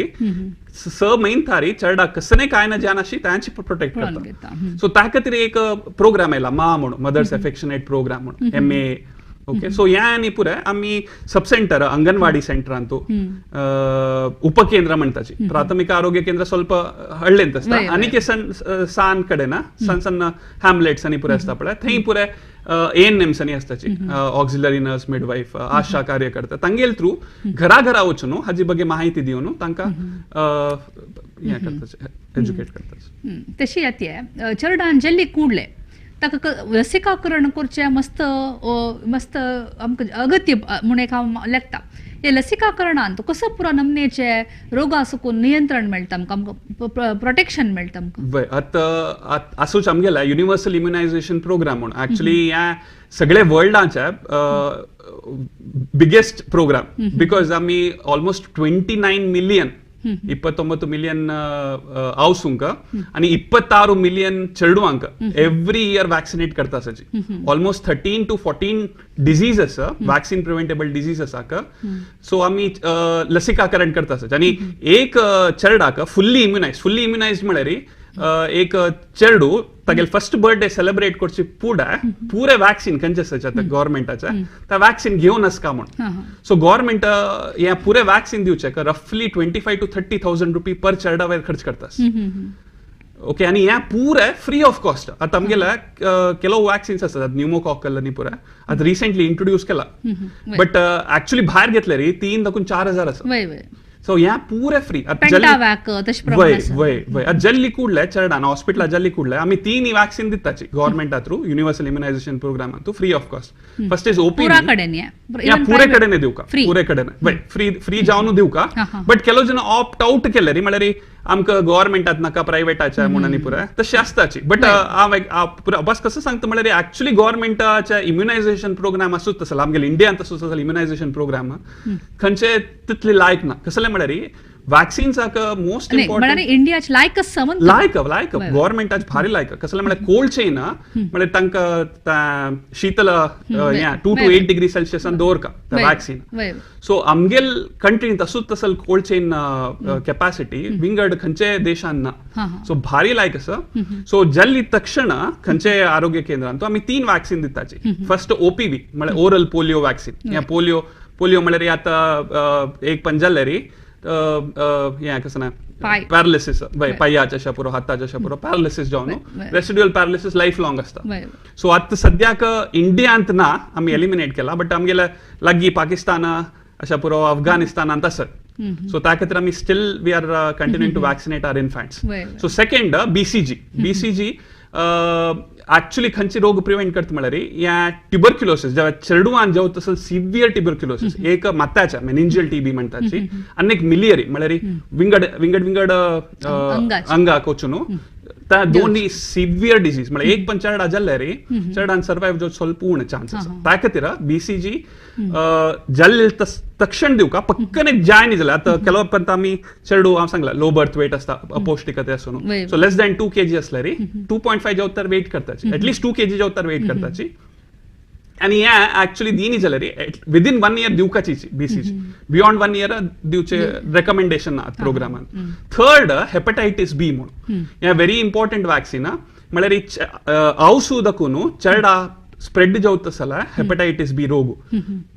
6 म्हयने तारी चेरडाक कसं काय ना जायनाशी तांची प्रोटेक्ट करता. सो त्या खातीर एक प्रोग्राम आयला मा म्हणून, मदर्स एफेक्शनेट प्रोग्राम म्हणून, MA. Okay, so ह्या आनी पुरें आमी सब सेंटर अंगणवाडी सेंटरांतू उपकेंद्र म्हणटाची, प्राथमीक आरोग्य केंद्र ಸ್ವಲ್ಪ हळ्ळेंत आसता आनी सण सान कडेन सण सण हॅमलेट्स आनी पुरें आसता पळय थंय पुरें ANMs आनी आसताची, ऑक्झिलरी नर्स, मिडवायफ, आशा कार्यकर्ता तांगेल थ्रू घरा घरा वचून हाजी बगे माहिती दिवन तांकां हें करताचे, एज्युकेट करताचे. तशी आतां चेरडान जल्ली कुडले ताका लसीकरण करचें मस्त मस्त आमकां अगत्य म्हूण एक हांव लेखता. हे लसीकरणान कसो पुरो नमनेचे रोगा सुकून नियंत्रण मेळटा आमकां, आमकां प्रोटेक्शन मेळटा आमकां. वय, आतां आसूच आमगेला युनिवर्सल इम्युनायझेशन प्रोग्राम म्हूण एक्चुअली ह्या सगळे वर्ल्डाच्या बिगेस्ट प्रोग्राम, because आमी ऑलमोस्ट 29 मिलियन, 29 मिलियन आवसूंक आनी 26 मिलियन चेडवांक एव्हरी इयर वॅक्सिनेट करता आसाची. Almost 13 to 14 diseases vaccine preventable disease आसाक सो आमी लसीकरण करता आसाची. आनी एक चेरडाक फुल्ली इम्युनायज, फुल्ली इम्युनायज म्हळ्यार एक चेडू तागेले फर्स्ट बर्थडे सेलिब्रेट करची पुडे पुरे वॅक्सिन खंयचे आसाचे आतां गव्हर्मेंटाचे त्या वॅक्सिन घेवन आसका म्हूण. सो गव्हर्मेंट हे पुरे वॅक्सिन दिवचे रफली 25 to 30,000 रुपी पर चेरडा वयर खर्च करता. ओके, आनी हे पुरे फ्री ऑफ कॉस्ट. आतां आमगेले ಕೆಲವು वॅक्सिन्स आसात न्यूमोकॉकल आनी पुरे आतां रिसेंटली इंट्रोड्यूस केला, बट एक्चुअली भायर घेतले रे 3 दाखून 4 हजार आसा. सो ह्या पुरे फ्री. वय वय वय, आतां जल्ली कुडले चेरडान हॉस्पिटला जल्ली कुडले आमी 3 वॅक्सिन दिताची गव्हर्मेंटा थ्रू युनिवर्सल इम्युनायझेशन प्रोग्रामा through free of cost. First is OPV, पुरे कडेन दिवका, पुरे कडेन वय फ्री फ्री जावन दिवका. बट ಕೆಲವು जन ऑप्ट आउट केले रे, म्हळ्यार आमकां गव्हर्मेंटात नाका प्रायव्हेटाच्या म्हणून आनी पुराय तशें आसताची. बट हांव बस कसं सांगता म्हळ्यार एक्चुअली गव्हर्मेंटाच्या इम्युनायझेशन प्रोग्राम आसूच तसो आमगेले इंडियान तसोच आसा इम्युनायझेशन प्रोग्राम खंयचे तितले लायक ना. कसले म्हळ्यार वॅक्सिन्साक मोस्ट इम्पॉर्टंट इंडियाच लायक आसा, लायक लायक गव्हर्मेंटाच भारी लायक. कसले म्हळ्यार कोल्ड चेन म्हळ्यार तांकां शीतल 2 to 8 degree सेल्सियसान दवरका वॅक्सिन. सो आमगेल कंट्रीन तसूच तसल कोल्ड चेन कॅपॅसिटी विंगड खंयचे देशान ना. सो भारी लायक आसा. सो जल्ली तक्षण खंयचे आरोग्य केंद्रान आमी 3 वॅक्सिन दिताची. फर्स्ट OPV म्हळ्यार ओरल पोलिओ वॅक्सिन. ह्या पोलिओ पोलिओ म्हळ्यार आतां एक पण जाल्ले रे हें कसं ना पॅरालिसीस, पांयाच्या अशा पुरो हाताच्या अशा पुरो पॅरालिसीस जावन रेसिड्युअल पॅरालिसीस लायफ लॉंग आसता. सो आतां सद्याक इंडियांत ना आमी एलिमिनेट केला, बट आमगेले लागीं पाकिस्तान अशा पुरो अफगाणिस्तानांत आसत. सो त्या खातीर आमी still we are continuing to vaccinate our infants. So second BCG. BCG actually खंयचे रोग प्रिव्हेंट करता म्हळ्यार ह्या ट्युबरक्युलोसिस जेव्हा चेडवान जेव तसं सिव्हियर ट्युबरक्युलोसिस एक मात्याच्या मेनिंजियल टीबी म्हणटाची आनी एक मिलियरी म्हळ्यार विंगड विंगड विंगड अंगाक वचून त्या दोन्ही सिव्हियर डिसीज म्हळ्यार एक पण चेडा जाल्ले रे चेडान सर्वायव जो स्वल्प उणे चान्स आसा. त्या खातीर BCG जाल्ले तक्षण दिवका पक्कन एक जाय न्ही जाल्यार. आतां ಕೆಲವು पण आमी चेडू हांव सांगला लो बर्थ वेट आसता अपौष्टिकते आसून, सो लेस दॅन 2 kg असले रे 2.5 जेवतार वेट करताची, एटलिस्ट 2 kg जेवतार वेट करताची. आनी ह्या एक्चुअली दिनी जाल्यार विदीन 1 इयर दिवकाची BCG, beyond 1 year दिवचे रेकमेंडेशन ना प्रोग्रामान. थर्ड हेपटायटीस बी म्हणून ह्या व्हेरी इम्पॉर्टंट वॅक्सिन म्हळ्यार आवसू दाखून चेडा स्प्रेड जावत जाल्यार हेपटायटीस बी रोग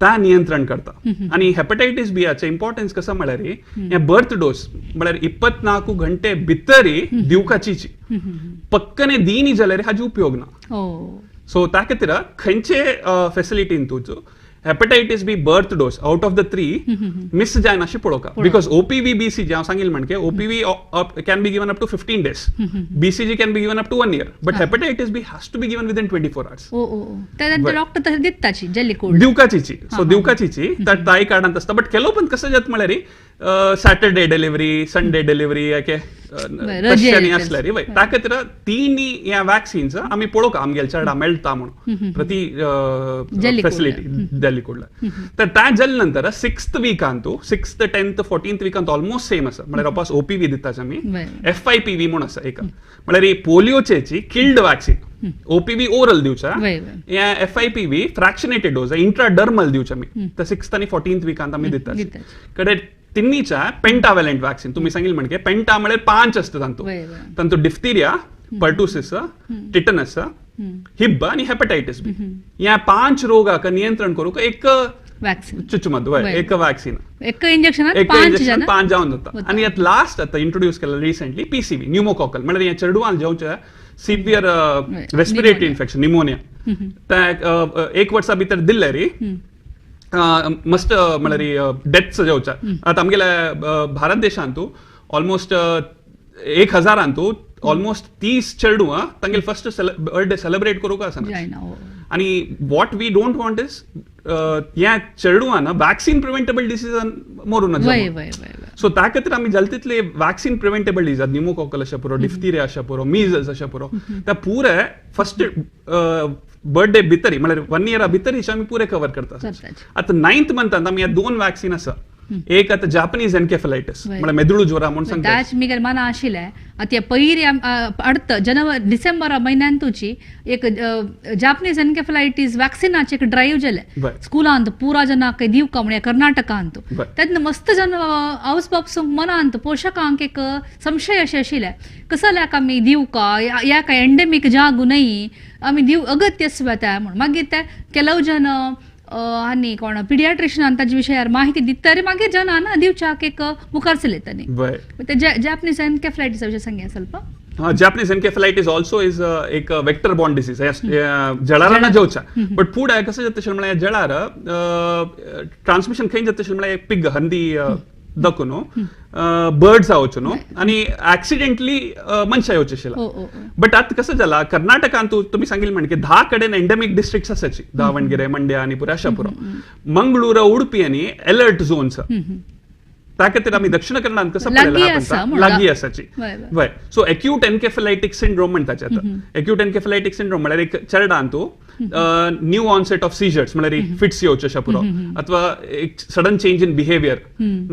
ता नियंत्रण करता. आनी हेपटायटीस बीचे इम्पॉर्टन्स कसं म्हळ्यार ह्या बर्थ डोस म्हळ्यार 24 घंटे भितरी दिवकाची पक्कने दिनी जाल्यार हाजी उपयोग ना. सो त्या खातीर खंयचे फेसिलिटीन तुजो hepatitis B birth dose out of the 3 miss जायना अशें पळोवका. Because OPV BCG हांव सांगिल्लें म्हणके OPV can be given up to 15 days, BCG can be given up to 1 year, but hepatitis B has to be given within 24 hours. Doctor तशें दिताची दिवकाचीची. So दिवकाचीची तर ताई कार्डांत आसता. But ಕೆಲವು पण कसं जाता म्हळ्यार सॅटरडे डिलिव्हरी संडे डिलिव्हरी तशें आसल्यार वय त्या खातीर 3 ह्या वॅक्सिन्स आमी पळोवका आमगेले चेडा मेळटा म्हणून प्रति फेसिलिटी दिल्ली कुडला. तर त्या जाले नंतर 6th विकांतू 6th 10th 14th Vikant almost same आसा. म्हळ्यार वापस OPV दिताच आमी, FIPV म्हूण आसा एक म्हळ्यार पोलिओचेची किल्ड वॅक्सिन. OPV oral दिवचा, ह्या FIPV fractionated dose intradermal दिवचा आमी. तर 6th आनी 14th विकांत आमी दितात. कडे तिन्हीच्या पेंटाव्हॅलंट वॅक्सिन तुम्ही सांगितलं म्हणजे पेंटा म्हळ्यार 5 असतात तांतू तांतू डिफ्थिरिया, पर्टुसिस, टिटनस, हिब आनी हेपटायटीस बी. ह्या 5 रोगाक नियंत्रण करूंक एक चुचुमद एक वॅक्सिन एक इंजेक्शन 5 जावन जाता. आनी आतां लास्ट आतां इंट्रोड्यूस केला रिसेंटली PCV pneumococcal म्हळ्यार ह्या चेडवान जेवचे सिव्हियर रेस्पिरेटरी इन्फेक्शन निमोनिया त्या 1 वर्सा भितर दिल्ले रे मस्त म्हळ्यार डेथ्स जावच्या. आतां आमगेल्या भारत देशांतू ऑलमोस्ट 1000 अंतू ऑलमोस्ट 30 चेडवां तांगेले फर्स्ट बर्थडे सेलिब्रेट करूंक आसना. जायना हो. आणि what we don't want is ह्या चेडवान वॅक्सिन प्रिव्हेंटेबल डिसीजान मरून. वय वय वय वय. सो त्या खातीर आमी जाता तितले वॅक्सिन प्रिव्हेंटेबल डिसीज, न्यूमोकॉकल अशें पुरो, डिफ्थिरिया अशें पुरो, मिजल्स अशें पुरो, त्या पुरे फर्स्ट बर्थडे भितरी म्हळ्यार 1 इयरा भितरी आमी पुरे कवर करता. करताची. आतां 9th मंथान आमी ह्या 2 वॅक्सिन आसा. एक आतां जापनीज एनकेफलायटीस म्हळ्यार मेदळू ज्वरा म्हूण सांगता. ताच मिगेल मना आशिल्लें आतां पयरी अर्थ जनवरी डिसेंबर म्हयन्यान तुजी एक जापनीज एनकेफलायटीस वॅक्सिनाचे एक ड्रायव्ह जालें स्कुलांत पुरा जनाक दिवका म्हण कर्नाटकांत. तेन्ना मस्त जन हावस बापसूंक मनांत पोशकांक एक संशय अशें आशिल्लें कसल्याक आमी दिवका, ह्या काय एंडेमीक जागो न्हय, आमी दिव अगत्य आसता म्हूण. मागीर ते ಕೆಲವು जन आनी कोण पिडियाट्रिशनान ताजे विशयार माहिती दिता तरी मागीर जनान दिवच्याक एक मुखार चलयतानी. ते जापनीज एनकेफलायटीसा विशय सांगया ಸ್ವಲ್ಪ. जापनीज एनकेफलायटीस ऑल्सो is एक वेक्टर बॉर्न डिसीज, जळारांना जेवचा. बट फुडें कसं जाता म्हळ्यार जळार ट्रान्समिशन खंय जाता म्हळ्यार पिग हंदी दकून बर्ड्स येवचो न्हू आनी एक्सिडेंटली मनशां येवचे आशिल्ला. बट आतां कसं जाला कर्नाटकांत तुमी सांगिल्लें म्हण की 10 कडेन एंडेमीक डिस्ट्रिक्ट्स आसाची, दावणगिरे, मंड्या आनी पुरो अशा पुरो, मंगळूर, उडपी आनी अलर्ट झोन्स. त्या खातीर आमी दक्षिण कन्नडांत कसं पळयलां लागीं आसाची. वय. सो एक्यूट एनकेफलायटीक सिंड्रोम म्हणटाचे आतां. एक्यूट एनकेफलायटीक सिंड्रोम म्हळ्यार एक चेरडांतू न्यू ऑनसेट ऑफ सीजर्स म्हळ्यार फिट्स येवचे अशा पुरो, अथवा एक sudden change in behaviour,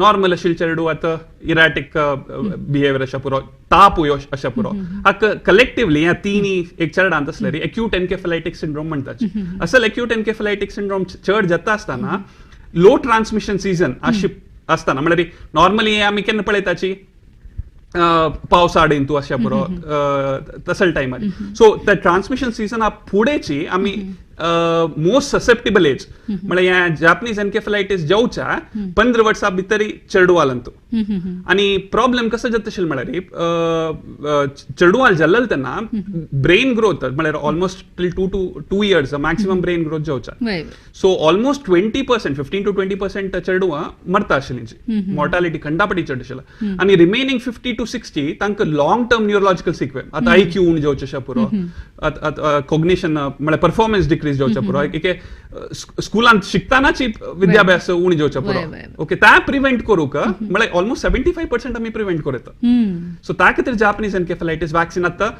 normal आशिल्ले चेडू आतां इरॅटीक बिहेवियर अशा पुरो, ताप अशा पुरो. हाका कलेक्टिवली ह्या तिनी एक चेरडांत आसल्यार एक्यूट एनकेफलायटीक सिंड्रोम म्हणटाचे. असल एक्यूट एनकेफलायटीक सिंड्रोम चड जाता आसतना लो ट्रान्समिशन सीजन अशी आसतना म्हळ्यार नॉर्मली आमी केन्ना पळयताची पावसाडीन तूं अशा पुरो तसल टायमार. सो त्या ट्रान्समिशन सीजन फुडेंची आमी मोस्ट ससेप्टेबल एज म्हळ्यार ह्या जापनीज एनकेफलायटीस जावच्या 15 वर्सां भितर चेडवालांत. आनी प्रॉब्लेम कसो जाता अशें म्हळ्यार चेडवाल जाल्लें तेन्ना ब्रेन ग्रोथ म्हळ्यार almost till 2 to 2 years maximum brain growth जावचा. सो ऑलमोस्ट 20%, 15 to 20% चेडवां मरता आशिल्लीं, मॉर्टालिटी खंडापटी चड आशिल्ली. आनी रिमेनिंग 50 to 60 तांकां लॉंग टर्म न्यूरोलॉजिकल सिक्वेल, आतां आयक्यू उणें जावचें अशें पुरो, कॉग्निशन म्हळ्यार परफॉर्मन्स डिक्रीज जावचें पुरो, एक स्कुलांत शिकतानाची विद्याभ्यास उणें जावचें पुरो. ओके, त्या प्रिव्हेंट करूंक म्हळ्यार ऑलमोस्ट 75% आमी प्रिव्हेंट करूं येता. सो त्या खातीर जापनीज एनकेफलायटीस वॅक्सिन आतां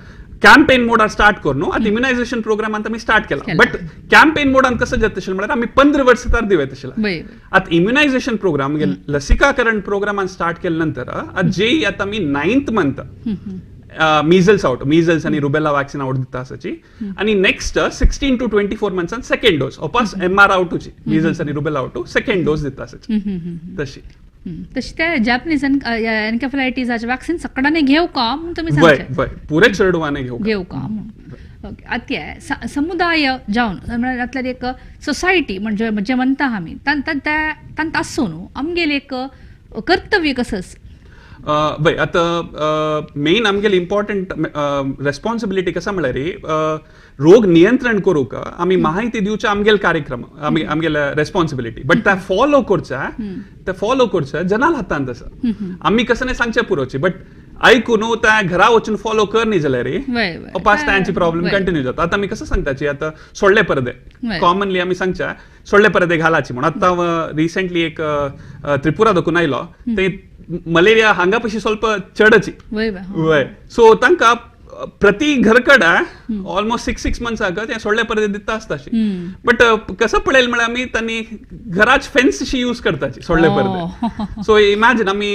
कॅम्पेन मोडार स्टार्ट करून आतां इम्युनायझेशन प्रोग्रामान आमी स्टार्ट केला. बट कॅम्पेन मोडान कसं जाता अशें म्हळ्यार आमी 15 वर्सां तर दिवं येता आशिल्लें. आतां इम्युनायझेशन प्रोग्राम लसिकाकरण प्रोग्रामान स्टार्ट केले नंतर आतां जे आतां आमी 9th month measles out, measles आनी रुबेला वॅक्सिन आवट दिता आसाची. आनी नेक्स्ट 16 to 24 मंथ्सान सेकंड डोस ओपास एमआर आवटूची, मिजल्स आनी रुबेला आवटू सेकंड डोस दिता आसाची. तशी तशी त्या जापनीज एनकेफलायटीसाचे वॅक्सिन सगळ्यांनी घेऊ का म्हणून तुम्ही सांगचे? पुरे चेडवांनी घेऊ का म्हणून. आतां समुदाय जावन म्हळ्यार एक सोसायटी म्हणजे जे म्हणटा आमी तांत आसूं न्हू आमगेलें एक कर्तव्य कसं वय. आतां मेन आमगेली इम्पॉर्टंट रेस्पॉन्सिबिलिटी कसा म्हळ्यार रोग नियंत्रण करूंक आमी माहिती दिवचे आमगेले कार्यक्रम, आमी आमगेले रेस्पॉन्सिबिलिटी. बट त्या फॉलो करच्या, ते फॉलो करच्या जनाल हातांत आसा. आमी कसं नाही सांगचे पुरोची, बट ऐकून त्या घरा वचून फॉलो कर न्ही जाल्यार अपास तांची प्रॉब्लेम कंटिन्यू जाता. आतां आमी कसं सांगताची आतां सोडले परदे कॉमनली आमी सांगच्या सोडले परदे घालाची म्हणून. आतां रिसेंटली एक त्रिपुरा दाखोवन आयलो ते मलेरिया हांगा पशी ಸ್ವಲ್ಪ चडची. वय. सो तांकां प्रति घरकड ऑलमोस्ट 6 मंथ्स आग ते सोडले परदे दिता आसता. बट कसं पळयलें म्हळ्यार आमी तांणी घराच फेन्स शी यूज करताची सोडले परदे. सो इमॅजिन आमी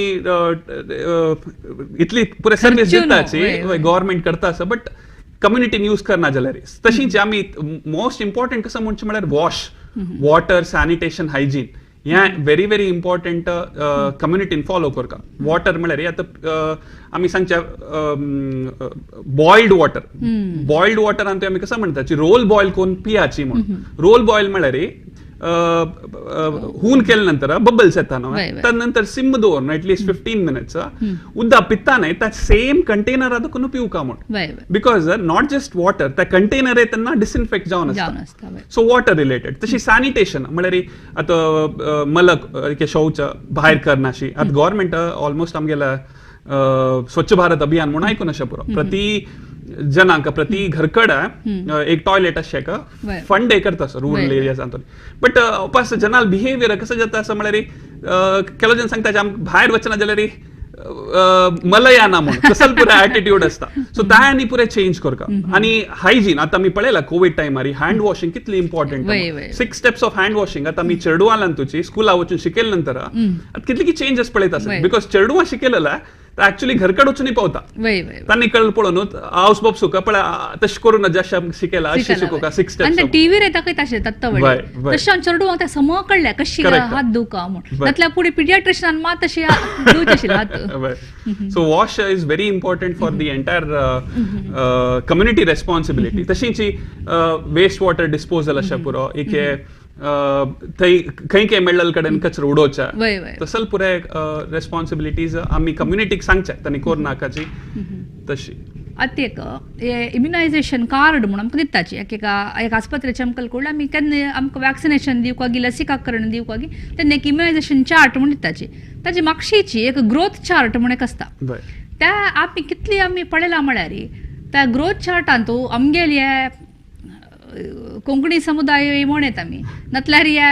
इतली पुरे सर्वीस दिताची गव्हर्मेंट करता आसा, बट कम्युनिटीन यूज करना जाल्यार तशीच आमी मोस्ट इम्पॉर्टंट कसं म्हणचें म्हळ्यार वॉश, वॉटर, सॅनिटेशन, हायजीन ह्या व्हेरी व्हेरी इम्पॉर्टंट कम्युनिटीन फॉलो करता. वॉटर म्हळ्यार आतां आमी सांगच्या बॉयल्ड वॉटर, बॉयल्ड वॉटरान आमी कसं म्हणटाची रोल बॉयल करून पियाची म्हणून. रोल बॉयल म्हळ्यार हून केले नंतर बबल्स येता न्हू, त्या नंतर सिम दवरून एटलिस्ट 15 मिनट्स उदक पिता न्हय त्या सेम कंटेनर करून पिवका म्हूण. Because not just water, त्या कंटेनर तेन्ना डिसइन्फेक्ट जावन आसता. So water related. तशी सॅनिटेशन म्हळ्यार आतां मलक शौच भायर करनाशी. आतां गव्हर्मेंट ऑलमोस्ट आमगेल्या स्वच्छ भारत अभियान म्हणून आयकून अशें पुरो प्रति जनांक प्रति घरकड एक टॉयलेट अशें फंड हे करता रुरल एरियाजांत. बट उपास जनाल बिहेवियर कसं जाता असं म्हळ्यार ಕೆಲವು जन सांगता आमकां भायर वचना जाल्यार मलयाना म्हणून तसल पुरे ॲटिट्यूड असता. सो त्या आनी पुरे चेंज करका. आनी हायजीन आतां आमी पळयला कोवीड टायमार हँड वॉशिंग कितली important, 6 steps of hand washing आतां आमी चेडवां तुची स्कुला वचून शिकयले नंतर आतां कितली चेंजेस पळयता आसत, because चेडवां शिकयलेला ऍक्च्युली घरकड वचून पावता तांणी कळ पळोवन हावस बाब सुका पळय तशें करून जशें शिकयला अशें शिकोवका 6 स्टेप्स. टीव्हीर येता तशें तत्तवडे तशें चेडवांक ते सम कळ्ळ्या कशी हात धुवका म्हूण, तातल्या फुडें पिडियाट्रिशनान मात तशें धुवचे आशिल्ले हात. So wash is very important for the entire community responsibility. तशींच वेस्ट वॉटर डिस्पोजल अशें पुरो एक थंय खंय खंय मेळ्ळल कडेन कचरो उडोवचा तसल पुरे रेस्पॉन्सिबिलिटीज आमी कम्युनिटीक सांगचे तांणी कोर नाकाची तशी. आतां एक इम्युनायझेशन कार्ड म्हणून आमकां दिताची एक एक आस्पत्रेचे आमकां कळ्ळें आमी केन्ना आमकां वॅक्सिनेशन दिवपाक लसीकरण दिवपाक तेन्ना एक इम्युनायझेशन चार्ट म्हूण दिताची, ताजी मागशीची एक ग्रोथ चार्ट म्हूण एक आसता. त्या आमी कितली आमी पळयला म्हळ्यार त्या ग्रोथ चार्टान तूं आमगेली कोंकणी समुदाय म्हण येता आमी नातल्यार ह्या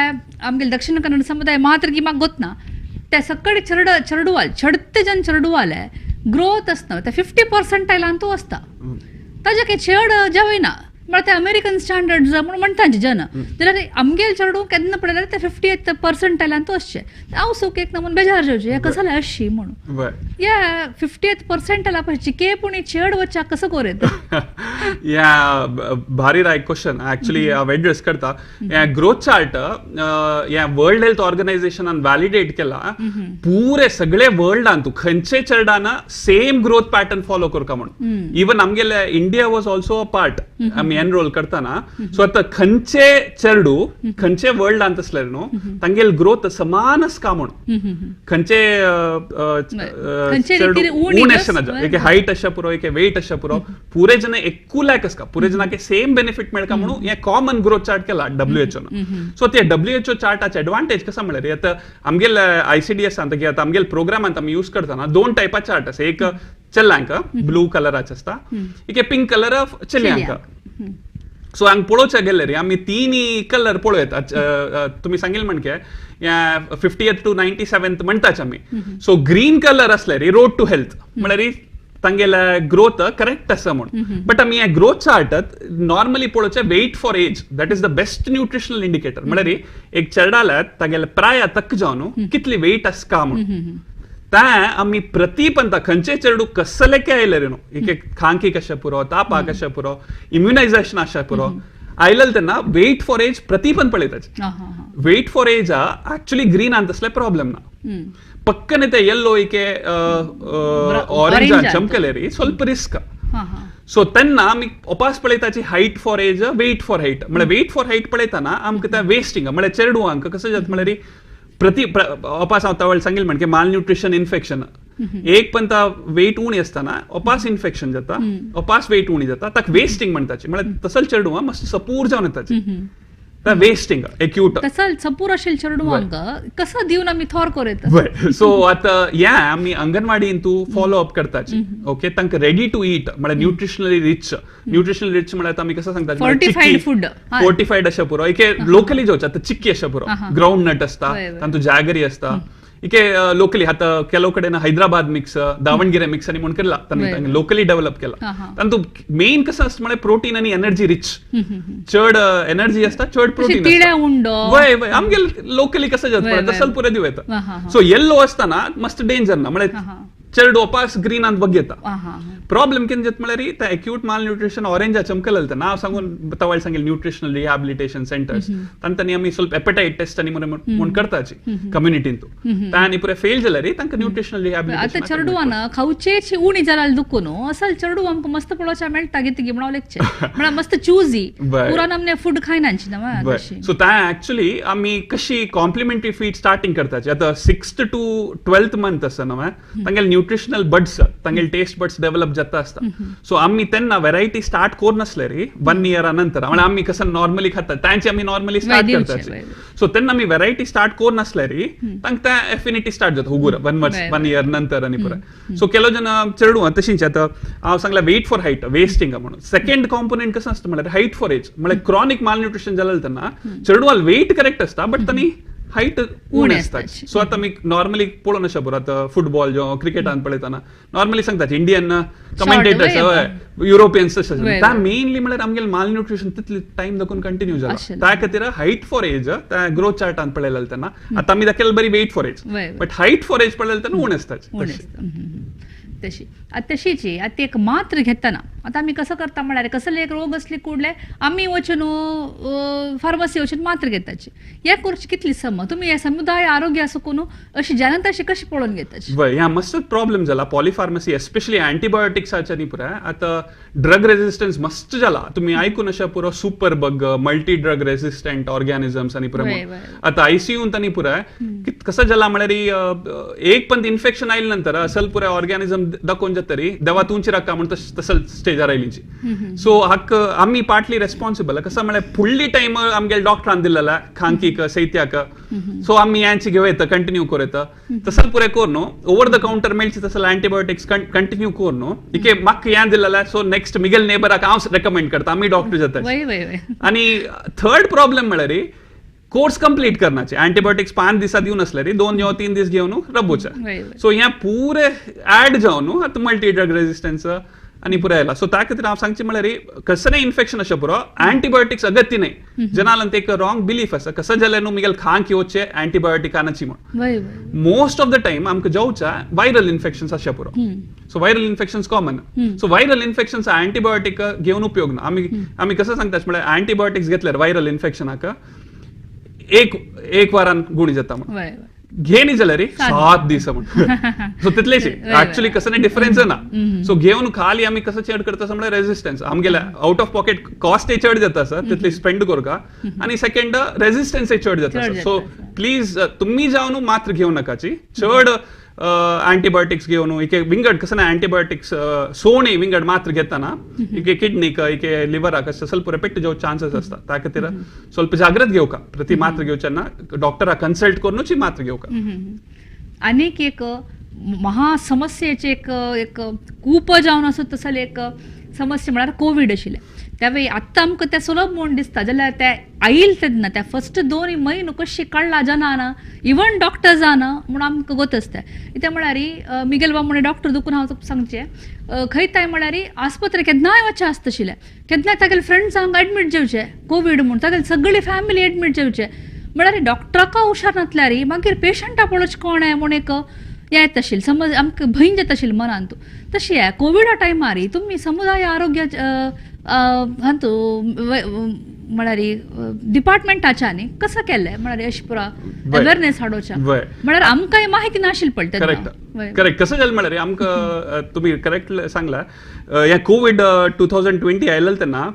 आमगेले दक्षिण कन्नड समुदाय मात्र की म्हाका गोतना त्या सगळे चेडवाल चडते जन चेडवाले ग्रोथ आसता ते 50% तूं आसता ताजे काही चेड जावना म्हळ्यार ते अमेरिकन स्टँडर्ड म्हूण म्हणटा जन, जाल्यार आमगेले चेडूं केन्ना पळयल्यार ते 50th तूं आसचें. हांव सुख एक नमून बेजार जावचें हें कसलें अशी म्हणून ह्या 50th पळय चिके पूण चेड वच्चा कसो कोर येता. ह्या भारी रायट क्वेश्चन ऍक्च्युली हांव एड्रेस करता. ह्या ग्रोथ चार्ट ह्या वर्ल्ड हेल्थ ऑर्गनायझेशनान व्हॅलिडेट केला पुरे सगळे वर्ल्डान तूं खंयचे चेडान सेम ग्रोथ पॅटर्न फॉलो करका म्हणून. इवन आमगेले India was also a part आमी एनरोल करताना. सो आतां खंयचे चेडू खंयचे वर्ल्डांत आसले न्हू तांगेले ग्रोथ समान आसका म्हणून खंयचे चेडू उणें आसना, एक हायट आसा पुरो एक वेट आसा पुरो पुरे जण एकू लायक आसका पुरे जणांक सेम बेनिफिट मेळका म्हणून हे कॉमन ग्रोथ चार्ट केला WHO न. सो ते WHO चार्टाचे एडवांटेज कसं म्हळ्यार आतां आमगेले ICDS आतां आतां आमगेले प्रोग्रामांत आमी यूज करतना 2 टायपा चार्ट आसा, एक चेल्यांक ब्लू कलराचे आसता एक पिंक कलर चेल्यांक. सो हांगा पळोवच्या गेले रे आमी तिनी कलर पळोवं येता. तुमी सांगिल्लें म्हणके ह्या 50th to 97th म्हणटाच आमी. सो ग्रीन कलर आसले रे रोड टू हेल्थ म्हळ्यार तांगेले ग्रोथ करेक्ट आसा म्हूण. बट आमी ह्या ग्रोथ चार्टात नॉर्मली पळोवचें weight for age, that is the best nutritional indicator. म्हळ्यार एक चेडाल्या तागेले प्राय तक जावन कितली वेट आसका म्हूण त्या आमी प्रतिपंता खंयचे चेडू कसले के आयले रे न्हू एक एक खांकी कशें पुरो तापा कशें पुरो इम्युनायझेशन आशा पुरो आयलें तेन्ना वेट फॉर एज प्रतिपन पळयताचे. Weight for age actually green तसले प्रॉब्लेम ना, पक्कने ते येल्लो एके ऑरेंज चमकले रे ಸ್ವಲ್ಪ रिस्क. सो तेन्ना आमी Opas पळयताची height for age weight for height म्हळ्यार वेट फॉर हायट पळयतना आमकां त्या वेस्टिंग म्हळ्यार चेडवांक कसं जाता म्हळ्यार प्रति ओपास हांव तवळ सांगिल्लें म्हणजे मालन्यूट्रिशन इन्फेक्शन एक पण ता वेट उणी असताना ओपास इन्फेक्शन जाता ओपास वेट उणी जाता ताका वेस्टिंग म्हणटाची म्हळ्यार तसल चेडवां मस्त सपूर जावन येताची त्या वेस्टिंग एक्यूट तसल सपूर अशेल चेडवांक कसं दिवन आमी थोर कोर येता. सो आतां ह्या आमी अंगणवाडीन तूं फॉलो अप करताची ओके तांकां रेडी टू ईट म्हळ्यार न्यूट्रिशनली रिच. न्यूट्रिशनली रिच म्हळ्यार आमी कसं सांगता फोर्टिफायड फूड फोर्टिफायड अशें पुरो एक लोकली जेवचे आतां चिक्की अशें पुरो ग्रावंड नट आसता तातूंत जागरी आसता इके लोकली आतां ಕೆಲವು कडेन हैदराबाद मिक्स दावणगिरे मिक्स आनी म्हूण केला तांणी लोकली डेव्हलप केला. तातूंत मेन कसं आसता म्हळ्यार प्रोटीन आनी एनर्जी रिच, चड एनर्जी आसता चड प्रोटीन वय वय आमगे लोकली कसं जाता तसल पुरे दिवं येता. सो येल्लो आसतना मस्त डेंजर ना म्हळ्यार चेडो ओपास ग्रीनांत बग येता. प्रॉब्लेम कितें जाता म्हळ्यार ते एक्यूट मालन्यूट्रिशन ऑरेंज चमकलें ना हांव सांगून तवळ सांगिल्लें न्यूट्रिशनल रिहॅबिलिटेशन सेंटर्स तांणी आमी ಸ್ವಲ್ಪ हेपेटायट टेस्ट आनी म्हूण करताची कम्युनिटीन तूं आनी पुरे फेल जाल्यार तांकां न्यूट्रिशनल रिहॅबिलिटेशन. आतां चेडवान खावचेची उणी जाल्यार दुखून असल चेडू आमकां मस्त पळोवच्या मेळटा कितें म्हणून लेगचें म्हळ्यार मस्त चूजी पुरान आमने फूड खायनाची ना. सो ता एक्चुअली आमी कशी कॉम्प्लिमेंटरी फीड स्टार्टिंग करताची आतां 6th to 12th month आसा न्हू तांगेले न्यूट्रिशनल बड्स तांगेले टेस्ट बड्स डेव्हलप जाता आसता. सो आमी तेन्ना व्हेरायटी स्टार्ट करनासले रे 1 इयरा नंतर, म्हळ्यार आमी कसं नॉर्मली खाता तांची आमी नॉर्मली स्टार्ट करता. सो तेन्ना आमी व्हेरायटी स्टार्ट करनासले रे तांकां तें एफिनिटी स्टार्ट जाता हुगूर 1 इयर नंतर आनी पुराय. सो केलो जन चेडूं तशींच आतां हांव सांगला वेट फॉर हायट वेस्टिंग म्हणून. सेकंड कॉम्पोनंट कसं आसता म्हळ्यार हायट फॉर एज, म्हळ्यार क्रॉनिक मालन्यूट्रिशन जालें तेन्ना चेडवाल वेट करेक्ट आसता बट तांणी हायट उणें आसता. सो आतां आमी नॉर्मली पळोवन अशें बरो आतां फुटबॉल जो क्रिकेटान पळयतना नॉर्मली सांगतात इंडियन कमेंटेटर्स युरोपियन्स तशें ता मेनली म्हळ्यार आमगेले मालन्यूट्रिशन तितले टायम दाखोवन कंटिन्यू जाला त्या खातीर हायट फॉर एज त्या ग्रोथ चार्टान पळयलें तेन्ना आतां आमी दाखयलें बरी weight for age but height for age पळयलें तेन्ना उणें आसता. तशी आतां तशीच आतां एक मात्र घेतना आतां आमी कसं करता म्हळ्यार कसले एक रोग असले कुडले आमी वचून फार्मासी वचून मात्र घेताची हे करची कितली सम तुमी हे समुदाय आरोग्य असो कोण अशी जनता अशी कशी पळोवन घेताची? ह्या मस्त प्रॉब्लेम जाला पॉलिफार्मसी एस्पेशली अँटीबायोटिक्साच्या न्ही पुराय आतां ड्रग रेजिस्टन्स मस्त जाला. तुमी आयकून अशें पुरो super bug multi drug resistant organisms आनी पुराय आतां आयसीयून तांणी पुराय कसं जाला म्हळ्यार एक पण इन्फेक्शन आयले नंतर असल पुराय ऑर्गॅनिझम दाखोवन जाता रे देवा तुमची रक्का म्हण तसल स्टेजार आयलीची. सो हाक आमी पार्टली रेस्पॉन्सिबल कसं म्हळ्यार फुडली टायम आमगेले डॉक्टरान दिलेला खांकीक सैत्याक सो आमी यांची घेवं येता कंटिन्यू करूं येता तसल पुराय कर न्हू ओवर the counter मेळची तसल अँटीबायोटिक्स कंटिन्यू कर न्हू इके म्हाका हें दिलेला सो नेक्स्ट मिगेल नेबराक हांव रेकमेंड करता आमी डॉक्टर जाता. आनी थर्ड प्रॉब्लेम म्हळ्यार कोर्स कंप्लीट करण्याचे अँटीबायोटिक्स 5 दिसा दिवन असले रे 2 किंवा 3 दीस घेवन रबोचे. सो ह्या पुरे ऍड जावन आतां मल्टी ड्रग रेजिस्टन्स आनी पुराय आयला. सो त्या खातीर हांव सांगचें म्हळ्यार कसलें इन्फेक्शन अशें पुरो अँटीबायोटिक्स अगत्य न्हय जनालांत एक रॉंग बिलीफ आसा कसं जालें न्हू मिगेल खांक येवचे अँटीबायोटिक आनाची म्हण. मोस्ट ऑफ the time आमकां जावच्या वायरल इन्फेक्शन्स अशें पुरो. So viral infections common. So viral infections antibiotic घेवन उपयोग ना. आमी आमी कसं सांगतात म्हळ्यार अँटीबायोटिक्स घेतल्यार वायरल इन्फेक्शनाक एक वारान गुणी जाता म्हणून घेनी जाल्यार 7 दीस म्हण. सो तितलेच ऍक्च्युली कसं डिफरन्स ना. सो घेवन खाली आमी कसं चड करता म्हळ्यार रेजिस्टन्स आमगेले आउट ऑफ पॉकेट कॉस्ट चड जाता सर तितली स्पेंड करका आनी सेकंड रेजिस्टन्स चड जाता. सो प्लीज तुम्ही जावन मात्र घेवं नाकाची चड अँटीबायोटिक्स घेवन इके विंगड कसं ना अँटीबायोटिक्स सोणी विंगड मात्र घेताना इके किडनीक इके लिवराक ಸ್ವಲ್ಪ ರೆಪೆಕ್ಟ್ जाव चान्सेस असता. त्या खातीर ಸ್ವಲ್ಪ जाग्रत घेवका प्रति मात्र घेवच्या डॉक्टरा कन्सल्ट करूनच मात्र घेवका. आनीक एक महा समस्येचे एक एक कूप जावन आसत तसले एक समस्या म्हळ्यार कोवीड आशिल्लें त्यावेळी आत्तां आमकां तें सुलभ म्हूण दिसता जाल्यार ते आयल तेन्ना त्या फस्ट 2 म्हयनो कशी काडला जनान इवन डॉक्टर्सान म्हूण आमकां गोत आसता. कित्याक म्हळ्यार मिगेल बाब म्हण डॉक्टर दुखून हांव तुका सांगचें खंय काय म्हळ्यार आस्पत्रे केन्नाय वचचें आसता आशिल्लें केन्नाय तागेले फ्रेंड्सांक एडमीट जावचें कोवीड म्हूण तागेले सगळी फॅमिली एडमीट जावचें म्हळ्यार डॉक्टराक हुशार नासल्यार मागीर पेशंटा पळोवचें कोण आहे म्हूण एक हें येता आशिल्लें समज आमकां भंय जाता आशिल्लें मनांत. तशें कोविडा टायमार तुमी समुदाय आरोग्य हातू म्हळ्यार डिपार्टमेंटाच्या न्ही कसं केल्लें म्हळ्यार अशें पुरा अवेरनेस हाडोवच्या म्हळ्यार आमकांय माहिती नाशिल्ली पडटा. करेक्ट करेक्ट कसं जालें म्हळ्यार आमकां तुमी करेक्ट सांगला ह्या कोवीड 2020 आयलें तेन्ना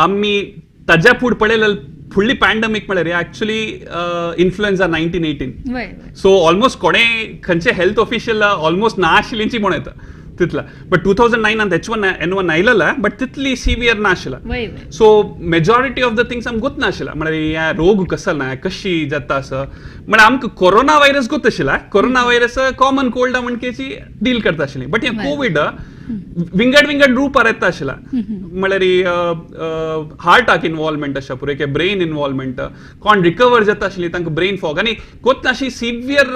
आमी ताज्या फुडें पळयलें फुडली पॅन्डमीक म्हळ्यार ऍक्च्युली इन्फ्लुएन्झा 1918. सो ऑलमोस्ट कोणे खंयचे हेल्थ ऑफिशियल ऑलमोस्ट ना आशिल्लींची म्हण येता तितला बट 2009 H1N1 आयलेला बट तितली सिवियर ना आशिल्ला. So majority of the things आमकां गोत नाशिल्ला म्हळ्यार ह्या रोग कसो ना कशी जाता असं म्हळ्यार आमकां कोरोना व्हायरस गोत आशिल्ला कोरोना व्हायरस कॉमन कोल्ड म्हणकेची डील करता आशिल्ली बट हे कोवीड विंगड विंगड रूपार येता आशिल्ला म्हळ्यार हार्टाक इन्वॉल्वमेंट आसा पुरो एक ब्रेन इन्वॉल्वमेंट कोण रिकवर जाता आशिल्ली तांकां ब्रेन फॉग आनी गोत अशी सिवियर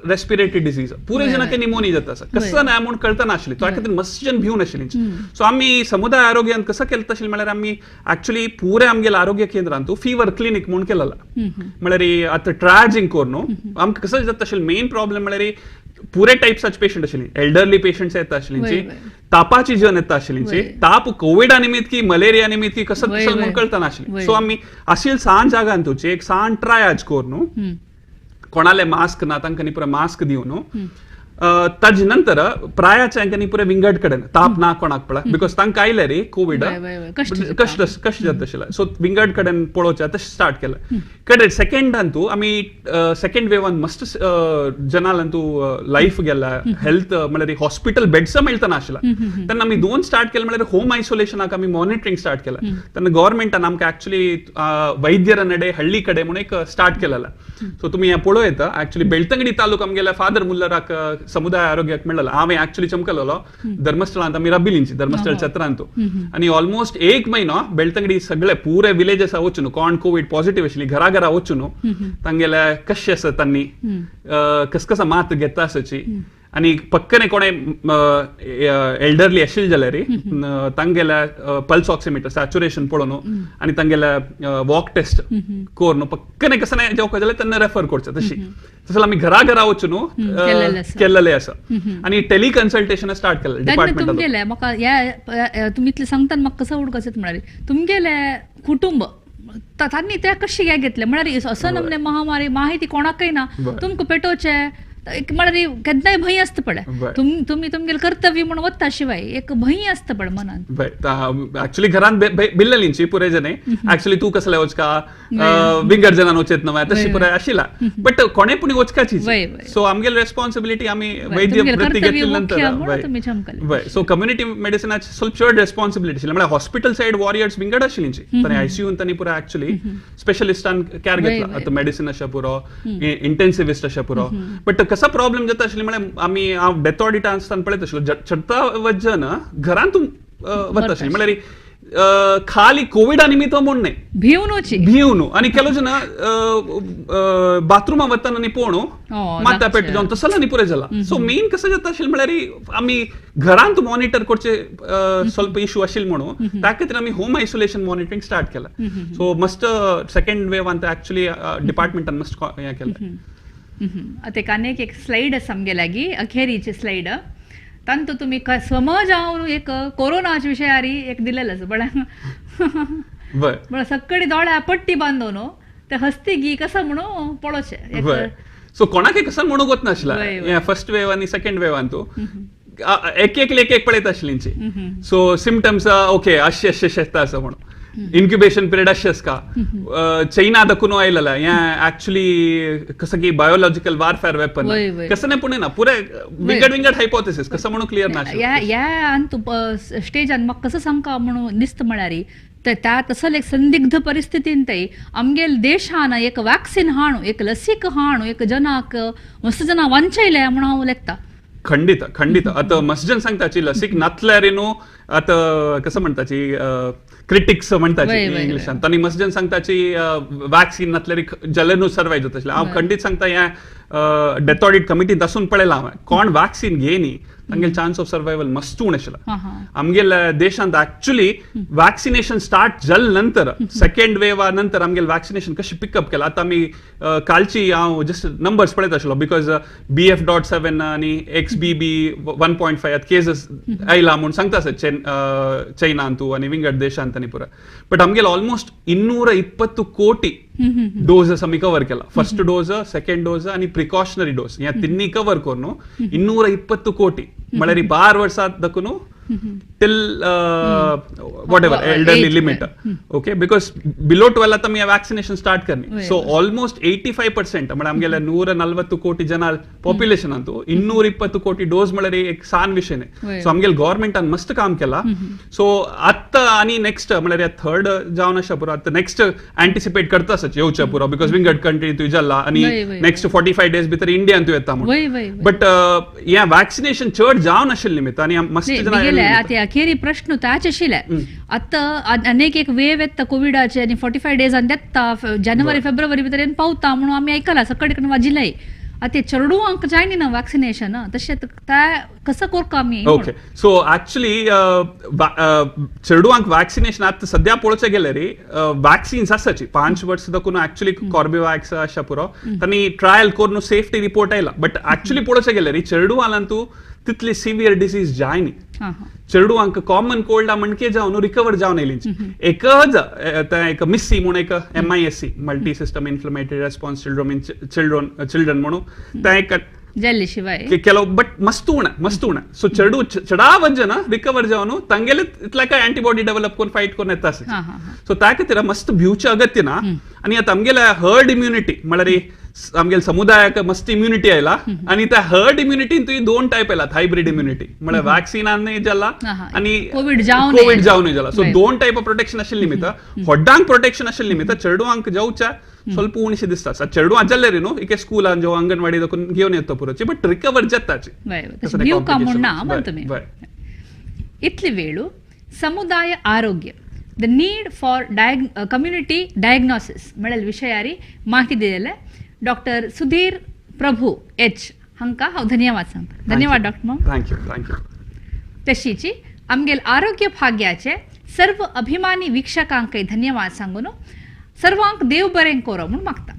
रेस्पिरेटरी डिसीज पुरे जनाक निमोनिया जाता आसा कसं ना म्हूण कळटा नाशिल्ली त्या खातीर मस्त जन भिवन आशिल्ली. सो आमी समुदाय आरोग्यान कसं केलें तशें म्हळ्यार आमी ऍक्च्युली पुरे आमगेले आरोग्य केंद्रांत फिवर क्लिनीक म्हूण केलेला म्हळ्यार आतां ट्रायजिंग करून आमकां कसं जाता आशिल्लें मेन प्रॉब्लेम म्हळ्यार पुरे टायप्साचे पेशंट आशिल्ली एल्डरली पेशंट्स येता आशिल्ली तापाची जन येता आशिल्ली ताप कोविडा निमित्त की मलेरिया निमित्त की कसं तसं म्हूण कळटा नाशिल्ली. सो आमी आशिल्ले सान जागान तुची एक सान ट्रायाज करून कोणाले मास्क ना तांकां न्ही पुरो मास्क दिवन ताजे नंतर प्रायाचे हांकां पुरे विंगड कडेन ताप ना कोणाक पळय, because तांकां आयले रे कोवीड कश्ट कशें जाता आशिल्लें. सो विंगड कडेन पळोवचें तशें स्टार्ट केलें. कडेन सेकंडान तूं आमी सेकंड वेवान मस्त जनालान तूं लायफ गेला, हेल्थ म्हळ्यार हॉस्पिटल बेड्स मेळतना आशिल्लें. तेन्ना आमी दोन स्टार्ट केलें म्हळ्यार होम आयसोलेशनाक आमी मॉनिटरींग स्टार्ट केलें. तेन्ना गव्हर्मेंटान आमकां ऍक्च्युली वैद्यरा नडे हಳ್ಳಿ कಡೆ म्हणून एक स्टार्ट केलेला. सो तुमी हें पळोवं येता ऍक्च्युली बेळतंगडी तालुक आमगेल्या फादर मुल्लराक समुदाय आरोग्याक मेळ्ळो. हांवें ऍक्च्युली चमकलेलो धर्मस्थळांत आमी रबिलिंची धर्मस्थळ छत्रांतू आनी ऑलमोस्ट एक म्हयनो बेळतंगडी सगळे पुरे विलेजस वचून कोण कोवीड पॉझिटिव्ह आशिल्ली घरा घरा वचून तांगेले कशें आसा तांणी कस कसा मात घेता आसाची आनी पक्कने कोणे एल्डरली आशिल्ले जाल्यार तांगेल्या पल्स ऑक्सिमीटर सॅच्युरेशन पळोवन आनी तांगेल्या वॉक टेस्ट करून पक्कने कसं जेवका जाल्यार तेन्ना रेफर करचें. तशी तसं आमी घरा घरा वचून केल्लें आसा आनी टेली कन्सल्टेशन स्टार्ट केलें डिपार्टमेंट. तुमगेले म्हाका ह्या तुमी इतलें सांगता म्हाका कसो उडकास म्हळ्यार तुमगेले कुटुंब तांणी ते कशें हें घेतलें म्हळ्यार असो नमने महामारी माहिती कोणाकय ना, तुमकां पेटोवचें एक म्हळ्यार केन्नाय भंय आसता पळय, तुमी तुमगेलें कर्तव्य म्हणून वता शिवाय एक भंय आसता पळय मनान. ऍक्च्युली घरान बिल्लेलींची पुरे जने ऍक्च्युली तूं कसले वचका विंगड जणान वचत नव्या तशी पुरे आशिल्ला, बट कोणे पुणी वचकाची. सो आमगेली रेस्पॉन्सिबिलिटी आमी वैद्य वृत्ती घेतली नंतर. सो कम्युनिटी मेडिसिनाची ಸ್ವಲ್ಪ चड रेस्पॉन्सिबिलिटी आशिल्ली म्हळ्यार हॉस्पिटल सायड वॉरियर्स विंगड आशिल्लींची तांणी आयसीयून तांणी पुरो ऍक्च्युली स्पेशलिस्टान कॅर घेतला. आतां मेडिसिन अशें पुरो, इंटेन्सिविस्ट अशें पुरो. बट कसा प्रॉब्लेम जाता आशिल्ली म्हळ्यार आमी हांव डेथ ऑडिटा आसतना पळयत आशिल्लो चडता वजन घरांत वता आशिल्ली म्हळ्यार खाली कोविडा निमित्त म्हूण न्हय, भिवनूची भिवन आनी ಕೆಲವು ಜನ बाथरूमा वतना आनी पळोवन मात्या पेट जावन तसो आनी पुरें जाला. सो मेन कसं जाता आशिल्लें म्हळ्यार आमी घरांत मॉनिटर करचे ಸ್ವಲ್ಪ इशू आशिल्ले म्हणून त्या खातीर आमी होम आयसोलेशन मॉनिटरींग स्टार्ट केलां. सो मस्त सेकंड वेवान ऍक्च्युली डिपार्टमेंटान मस्त हें केलें. आतां एक आनीक एक स्लायड आसा आमगे लागीं, अखेरीची स्लायड. तांतू तुमी समज हांव एक कोरोनाच्या विशयारी एक दिलेलं आसा बळ्या सगळी दोळ्या पट्टी बांदून ते हस्ती गी कसं म्हणून पळोवचें. सो कोणाकय कसं म्हणूंक वचनाशिल्लें फर्स्ट वेव आनी सेकंड वेवान तूं एक एक एक एक पळयत आशिल्लींची. सो सिमटम्स ओके अशे अशे शेता आसा म्हणून इन्क्युबेशन पिरियड अशें आसता. चायना दाखून आयलेला हें ऍक्च्युली कसं की बायोलॉजिकल वारफेअर वेपन कसं नाही पुणे ना पुरे विंगड विंगड हायपोथेसिस कसं म्हणून क्लियर ना. ह्या आनी स्टेजान म्हाका कसं सांगका म्हणून दिसता म्हळ्यार त्या तसले एक संदिग्ध परिस्थितीन ते आमगेल देशान एक वॅक्सिन हाणू एक लसीक हाणू एक जनाक मस्त जना वांचयले म्हणून हांव लेखता. खंडित खंडित आतां मस्त जन सांगताची लसीक नातल्यार न्हू आतां कसं म्हणटाची क्रिटिक्स म्हणटाची इंग्लिशान तांणी मस्त जन सांगताची वॅक्सिन नातल्यार जाल्यार न्हू सर्वायव जाता आशिल्लें. हांव खंडीत सांगता हें डेथ ऑडिट कमिटींत आसून पळयलां हांवें कोण वॅक्सिन घेयनी तांगेले चान्स ऑफ सर्वायवल मस्त उणें आशिल्लें. आमगेल्या देशांत ऍक्च्युली वॅक्सिनेशन स्टार्ट जाले नंतर सेकंड वेवा नंतर आमगेले वॅक्सिनेशन कशें पिकअप केलां. आतां आमी कालची हांव जस्ट नंबर्स पळयत आशिल्लो because BF.7 आनी XBB.1.5 आतां केसीस आयला म्हूण सांगता आसा चैनांतू आनी विंगड देशांत आनी पुरो. बट आमगेले ऑलमोस्ट 220 कोटी डोसेस आमी कवर केला. फर्स्ट डोस, सेकंड डोस आनी प्रिकॉशनरी डोस ह्या तिन्ही कवर करून 220 कोटी म्हळ्यार 12 वर्सां दाखून till whatever elderly limit. Okay, because below 12 आतां आमी वॅक्सिनेशन स्टार्ट करनी. सो ऑलमोस्ट 85% म्हळ्यार आमगेले 140 कोटी जन पॉप्युलेशन अंतू 220 कोटी डोस म्हळ्यार एक सान विशय न्हय. सो आमगेले गव्हर्मेंटान मस्त काम केला. सो आतां आनी नेक्स्ट म्हळ्यार थर्ड जावन आसा पुरो आतां नेक्स्ट एंटिसिपेट करता आसा येवचें पुरो because विंगड कंट्री तुय जाला आनी नेक्स्ट 45 डेज भितर इंडियान तूं येता म्हणून. बट हें वॅक्सिनेशन चड जावन आशिल्लें निमित्त आनी मस्त जाणां अखेरी प्रश्न ताच आशिल्ले. आतां अनेक एक वेव येता कोविडाचे आनी 45 डेजान येता जानेवारी फेब्रुवारी भितर येवन पावता म्हणून आमी आयकलां सगळे कडेन वाजिल्लें. आतां चेडवांक जायना ना वॅक्सिनेशन तशें तें कसं करता आमी? ओके, सो ऍक्च्युली चेडवांक वॅक्सिनेशन आतां सद्या पळोवचें गेल्यार वॅक्सिन्स आसाची 5 वर्सां दाखून ऍक्च्युली कॉर्बेवॅक्स आसा पुरो तांणी ट्रायल करून सेफ्टी रिपोर्ट आयला. बट ऍक्च्युली पळोवचें गेल्यार चेडवांतू तितली सिवियर डिसीज जायनी. चेडवांक कॉमन कोल्डा म्हणके जावन रिकवर जावन येयली. एकच एक मिस्सी म्हूण एक MISC multi system inflammatory response children in children म्हणून तें एक जाल्ले शिवाय ಕೆಲವು, ಬಟ್ ಮಸ್ತ್ ಉಣ, ಮಸ್ತ್ ಉಣ. ಸೊ ಚಡು ಚಡಾವತ್ ಜನ ರಿಕವರ್ ಜಾವನು ತಂಗೆಲೆ ಇತ್ಲಾಕ ಆಂಟಿಬಾಡಿ ಡೆವಲಪ್ ಕೊನ್ ಫೈಟ್ ಕೊನ್ ಎತ್ತಾಸ. ಹಾ ಹಾ ಹಾ ಸೊ ತಾಕತಿರ ಮಸ್ತ್ ಭ್ಯೂಚ ಅಗತ್ಯನ. आणि आता आमगेला हर्ड इम्युनिटी म्हळ्यार आमगेले समुदायाक मस्त इम्युनिटी आयला आणि त्या हर्ड इम्युनिटी तुवें दोन टायप आयलात. हायब्रीड इम्युनिटी म्हळ्यार वॅक्सिनानय जाला आणि कोविड जावनय. कोविड जावनय जाला. सो दोन टायप ऑफ प्रोटेक्शन आशिल्ले निमित्त, व्हड्डांक प्रोटेक्शन आशिल्ले निमित्त चेडवांक जावच्या ಸ್ವಲ್ಪ उणेशें दिसता. चेडवां जाल्ले न्हू एके स्कुलान जावं अंगणवाडी दाखोवन घेवन येता पुरोची, बट रिकवर जाताची. तशें भिवका म्हूण ना म्हण तुमी. इतली वेळू समुदाय आरोग्य, the need for community diagnosis म्हळ्यार विशयारी माहिती दिलेले डॉक्टर सुधीर प्रभू एच हांकां हांव धन्यवाद सांगता. धन्यवाद डॉक्टर माम. Thank you, thank you. तशीची आमगेल आरोग्य भाग्याचे सर्व अभिमानी वीक्षकांकय धन्यवाद सांगून सर्वांक देव बरें करो म्हूण मागता.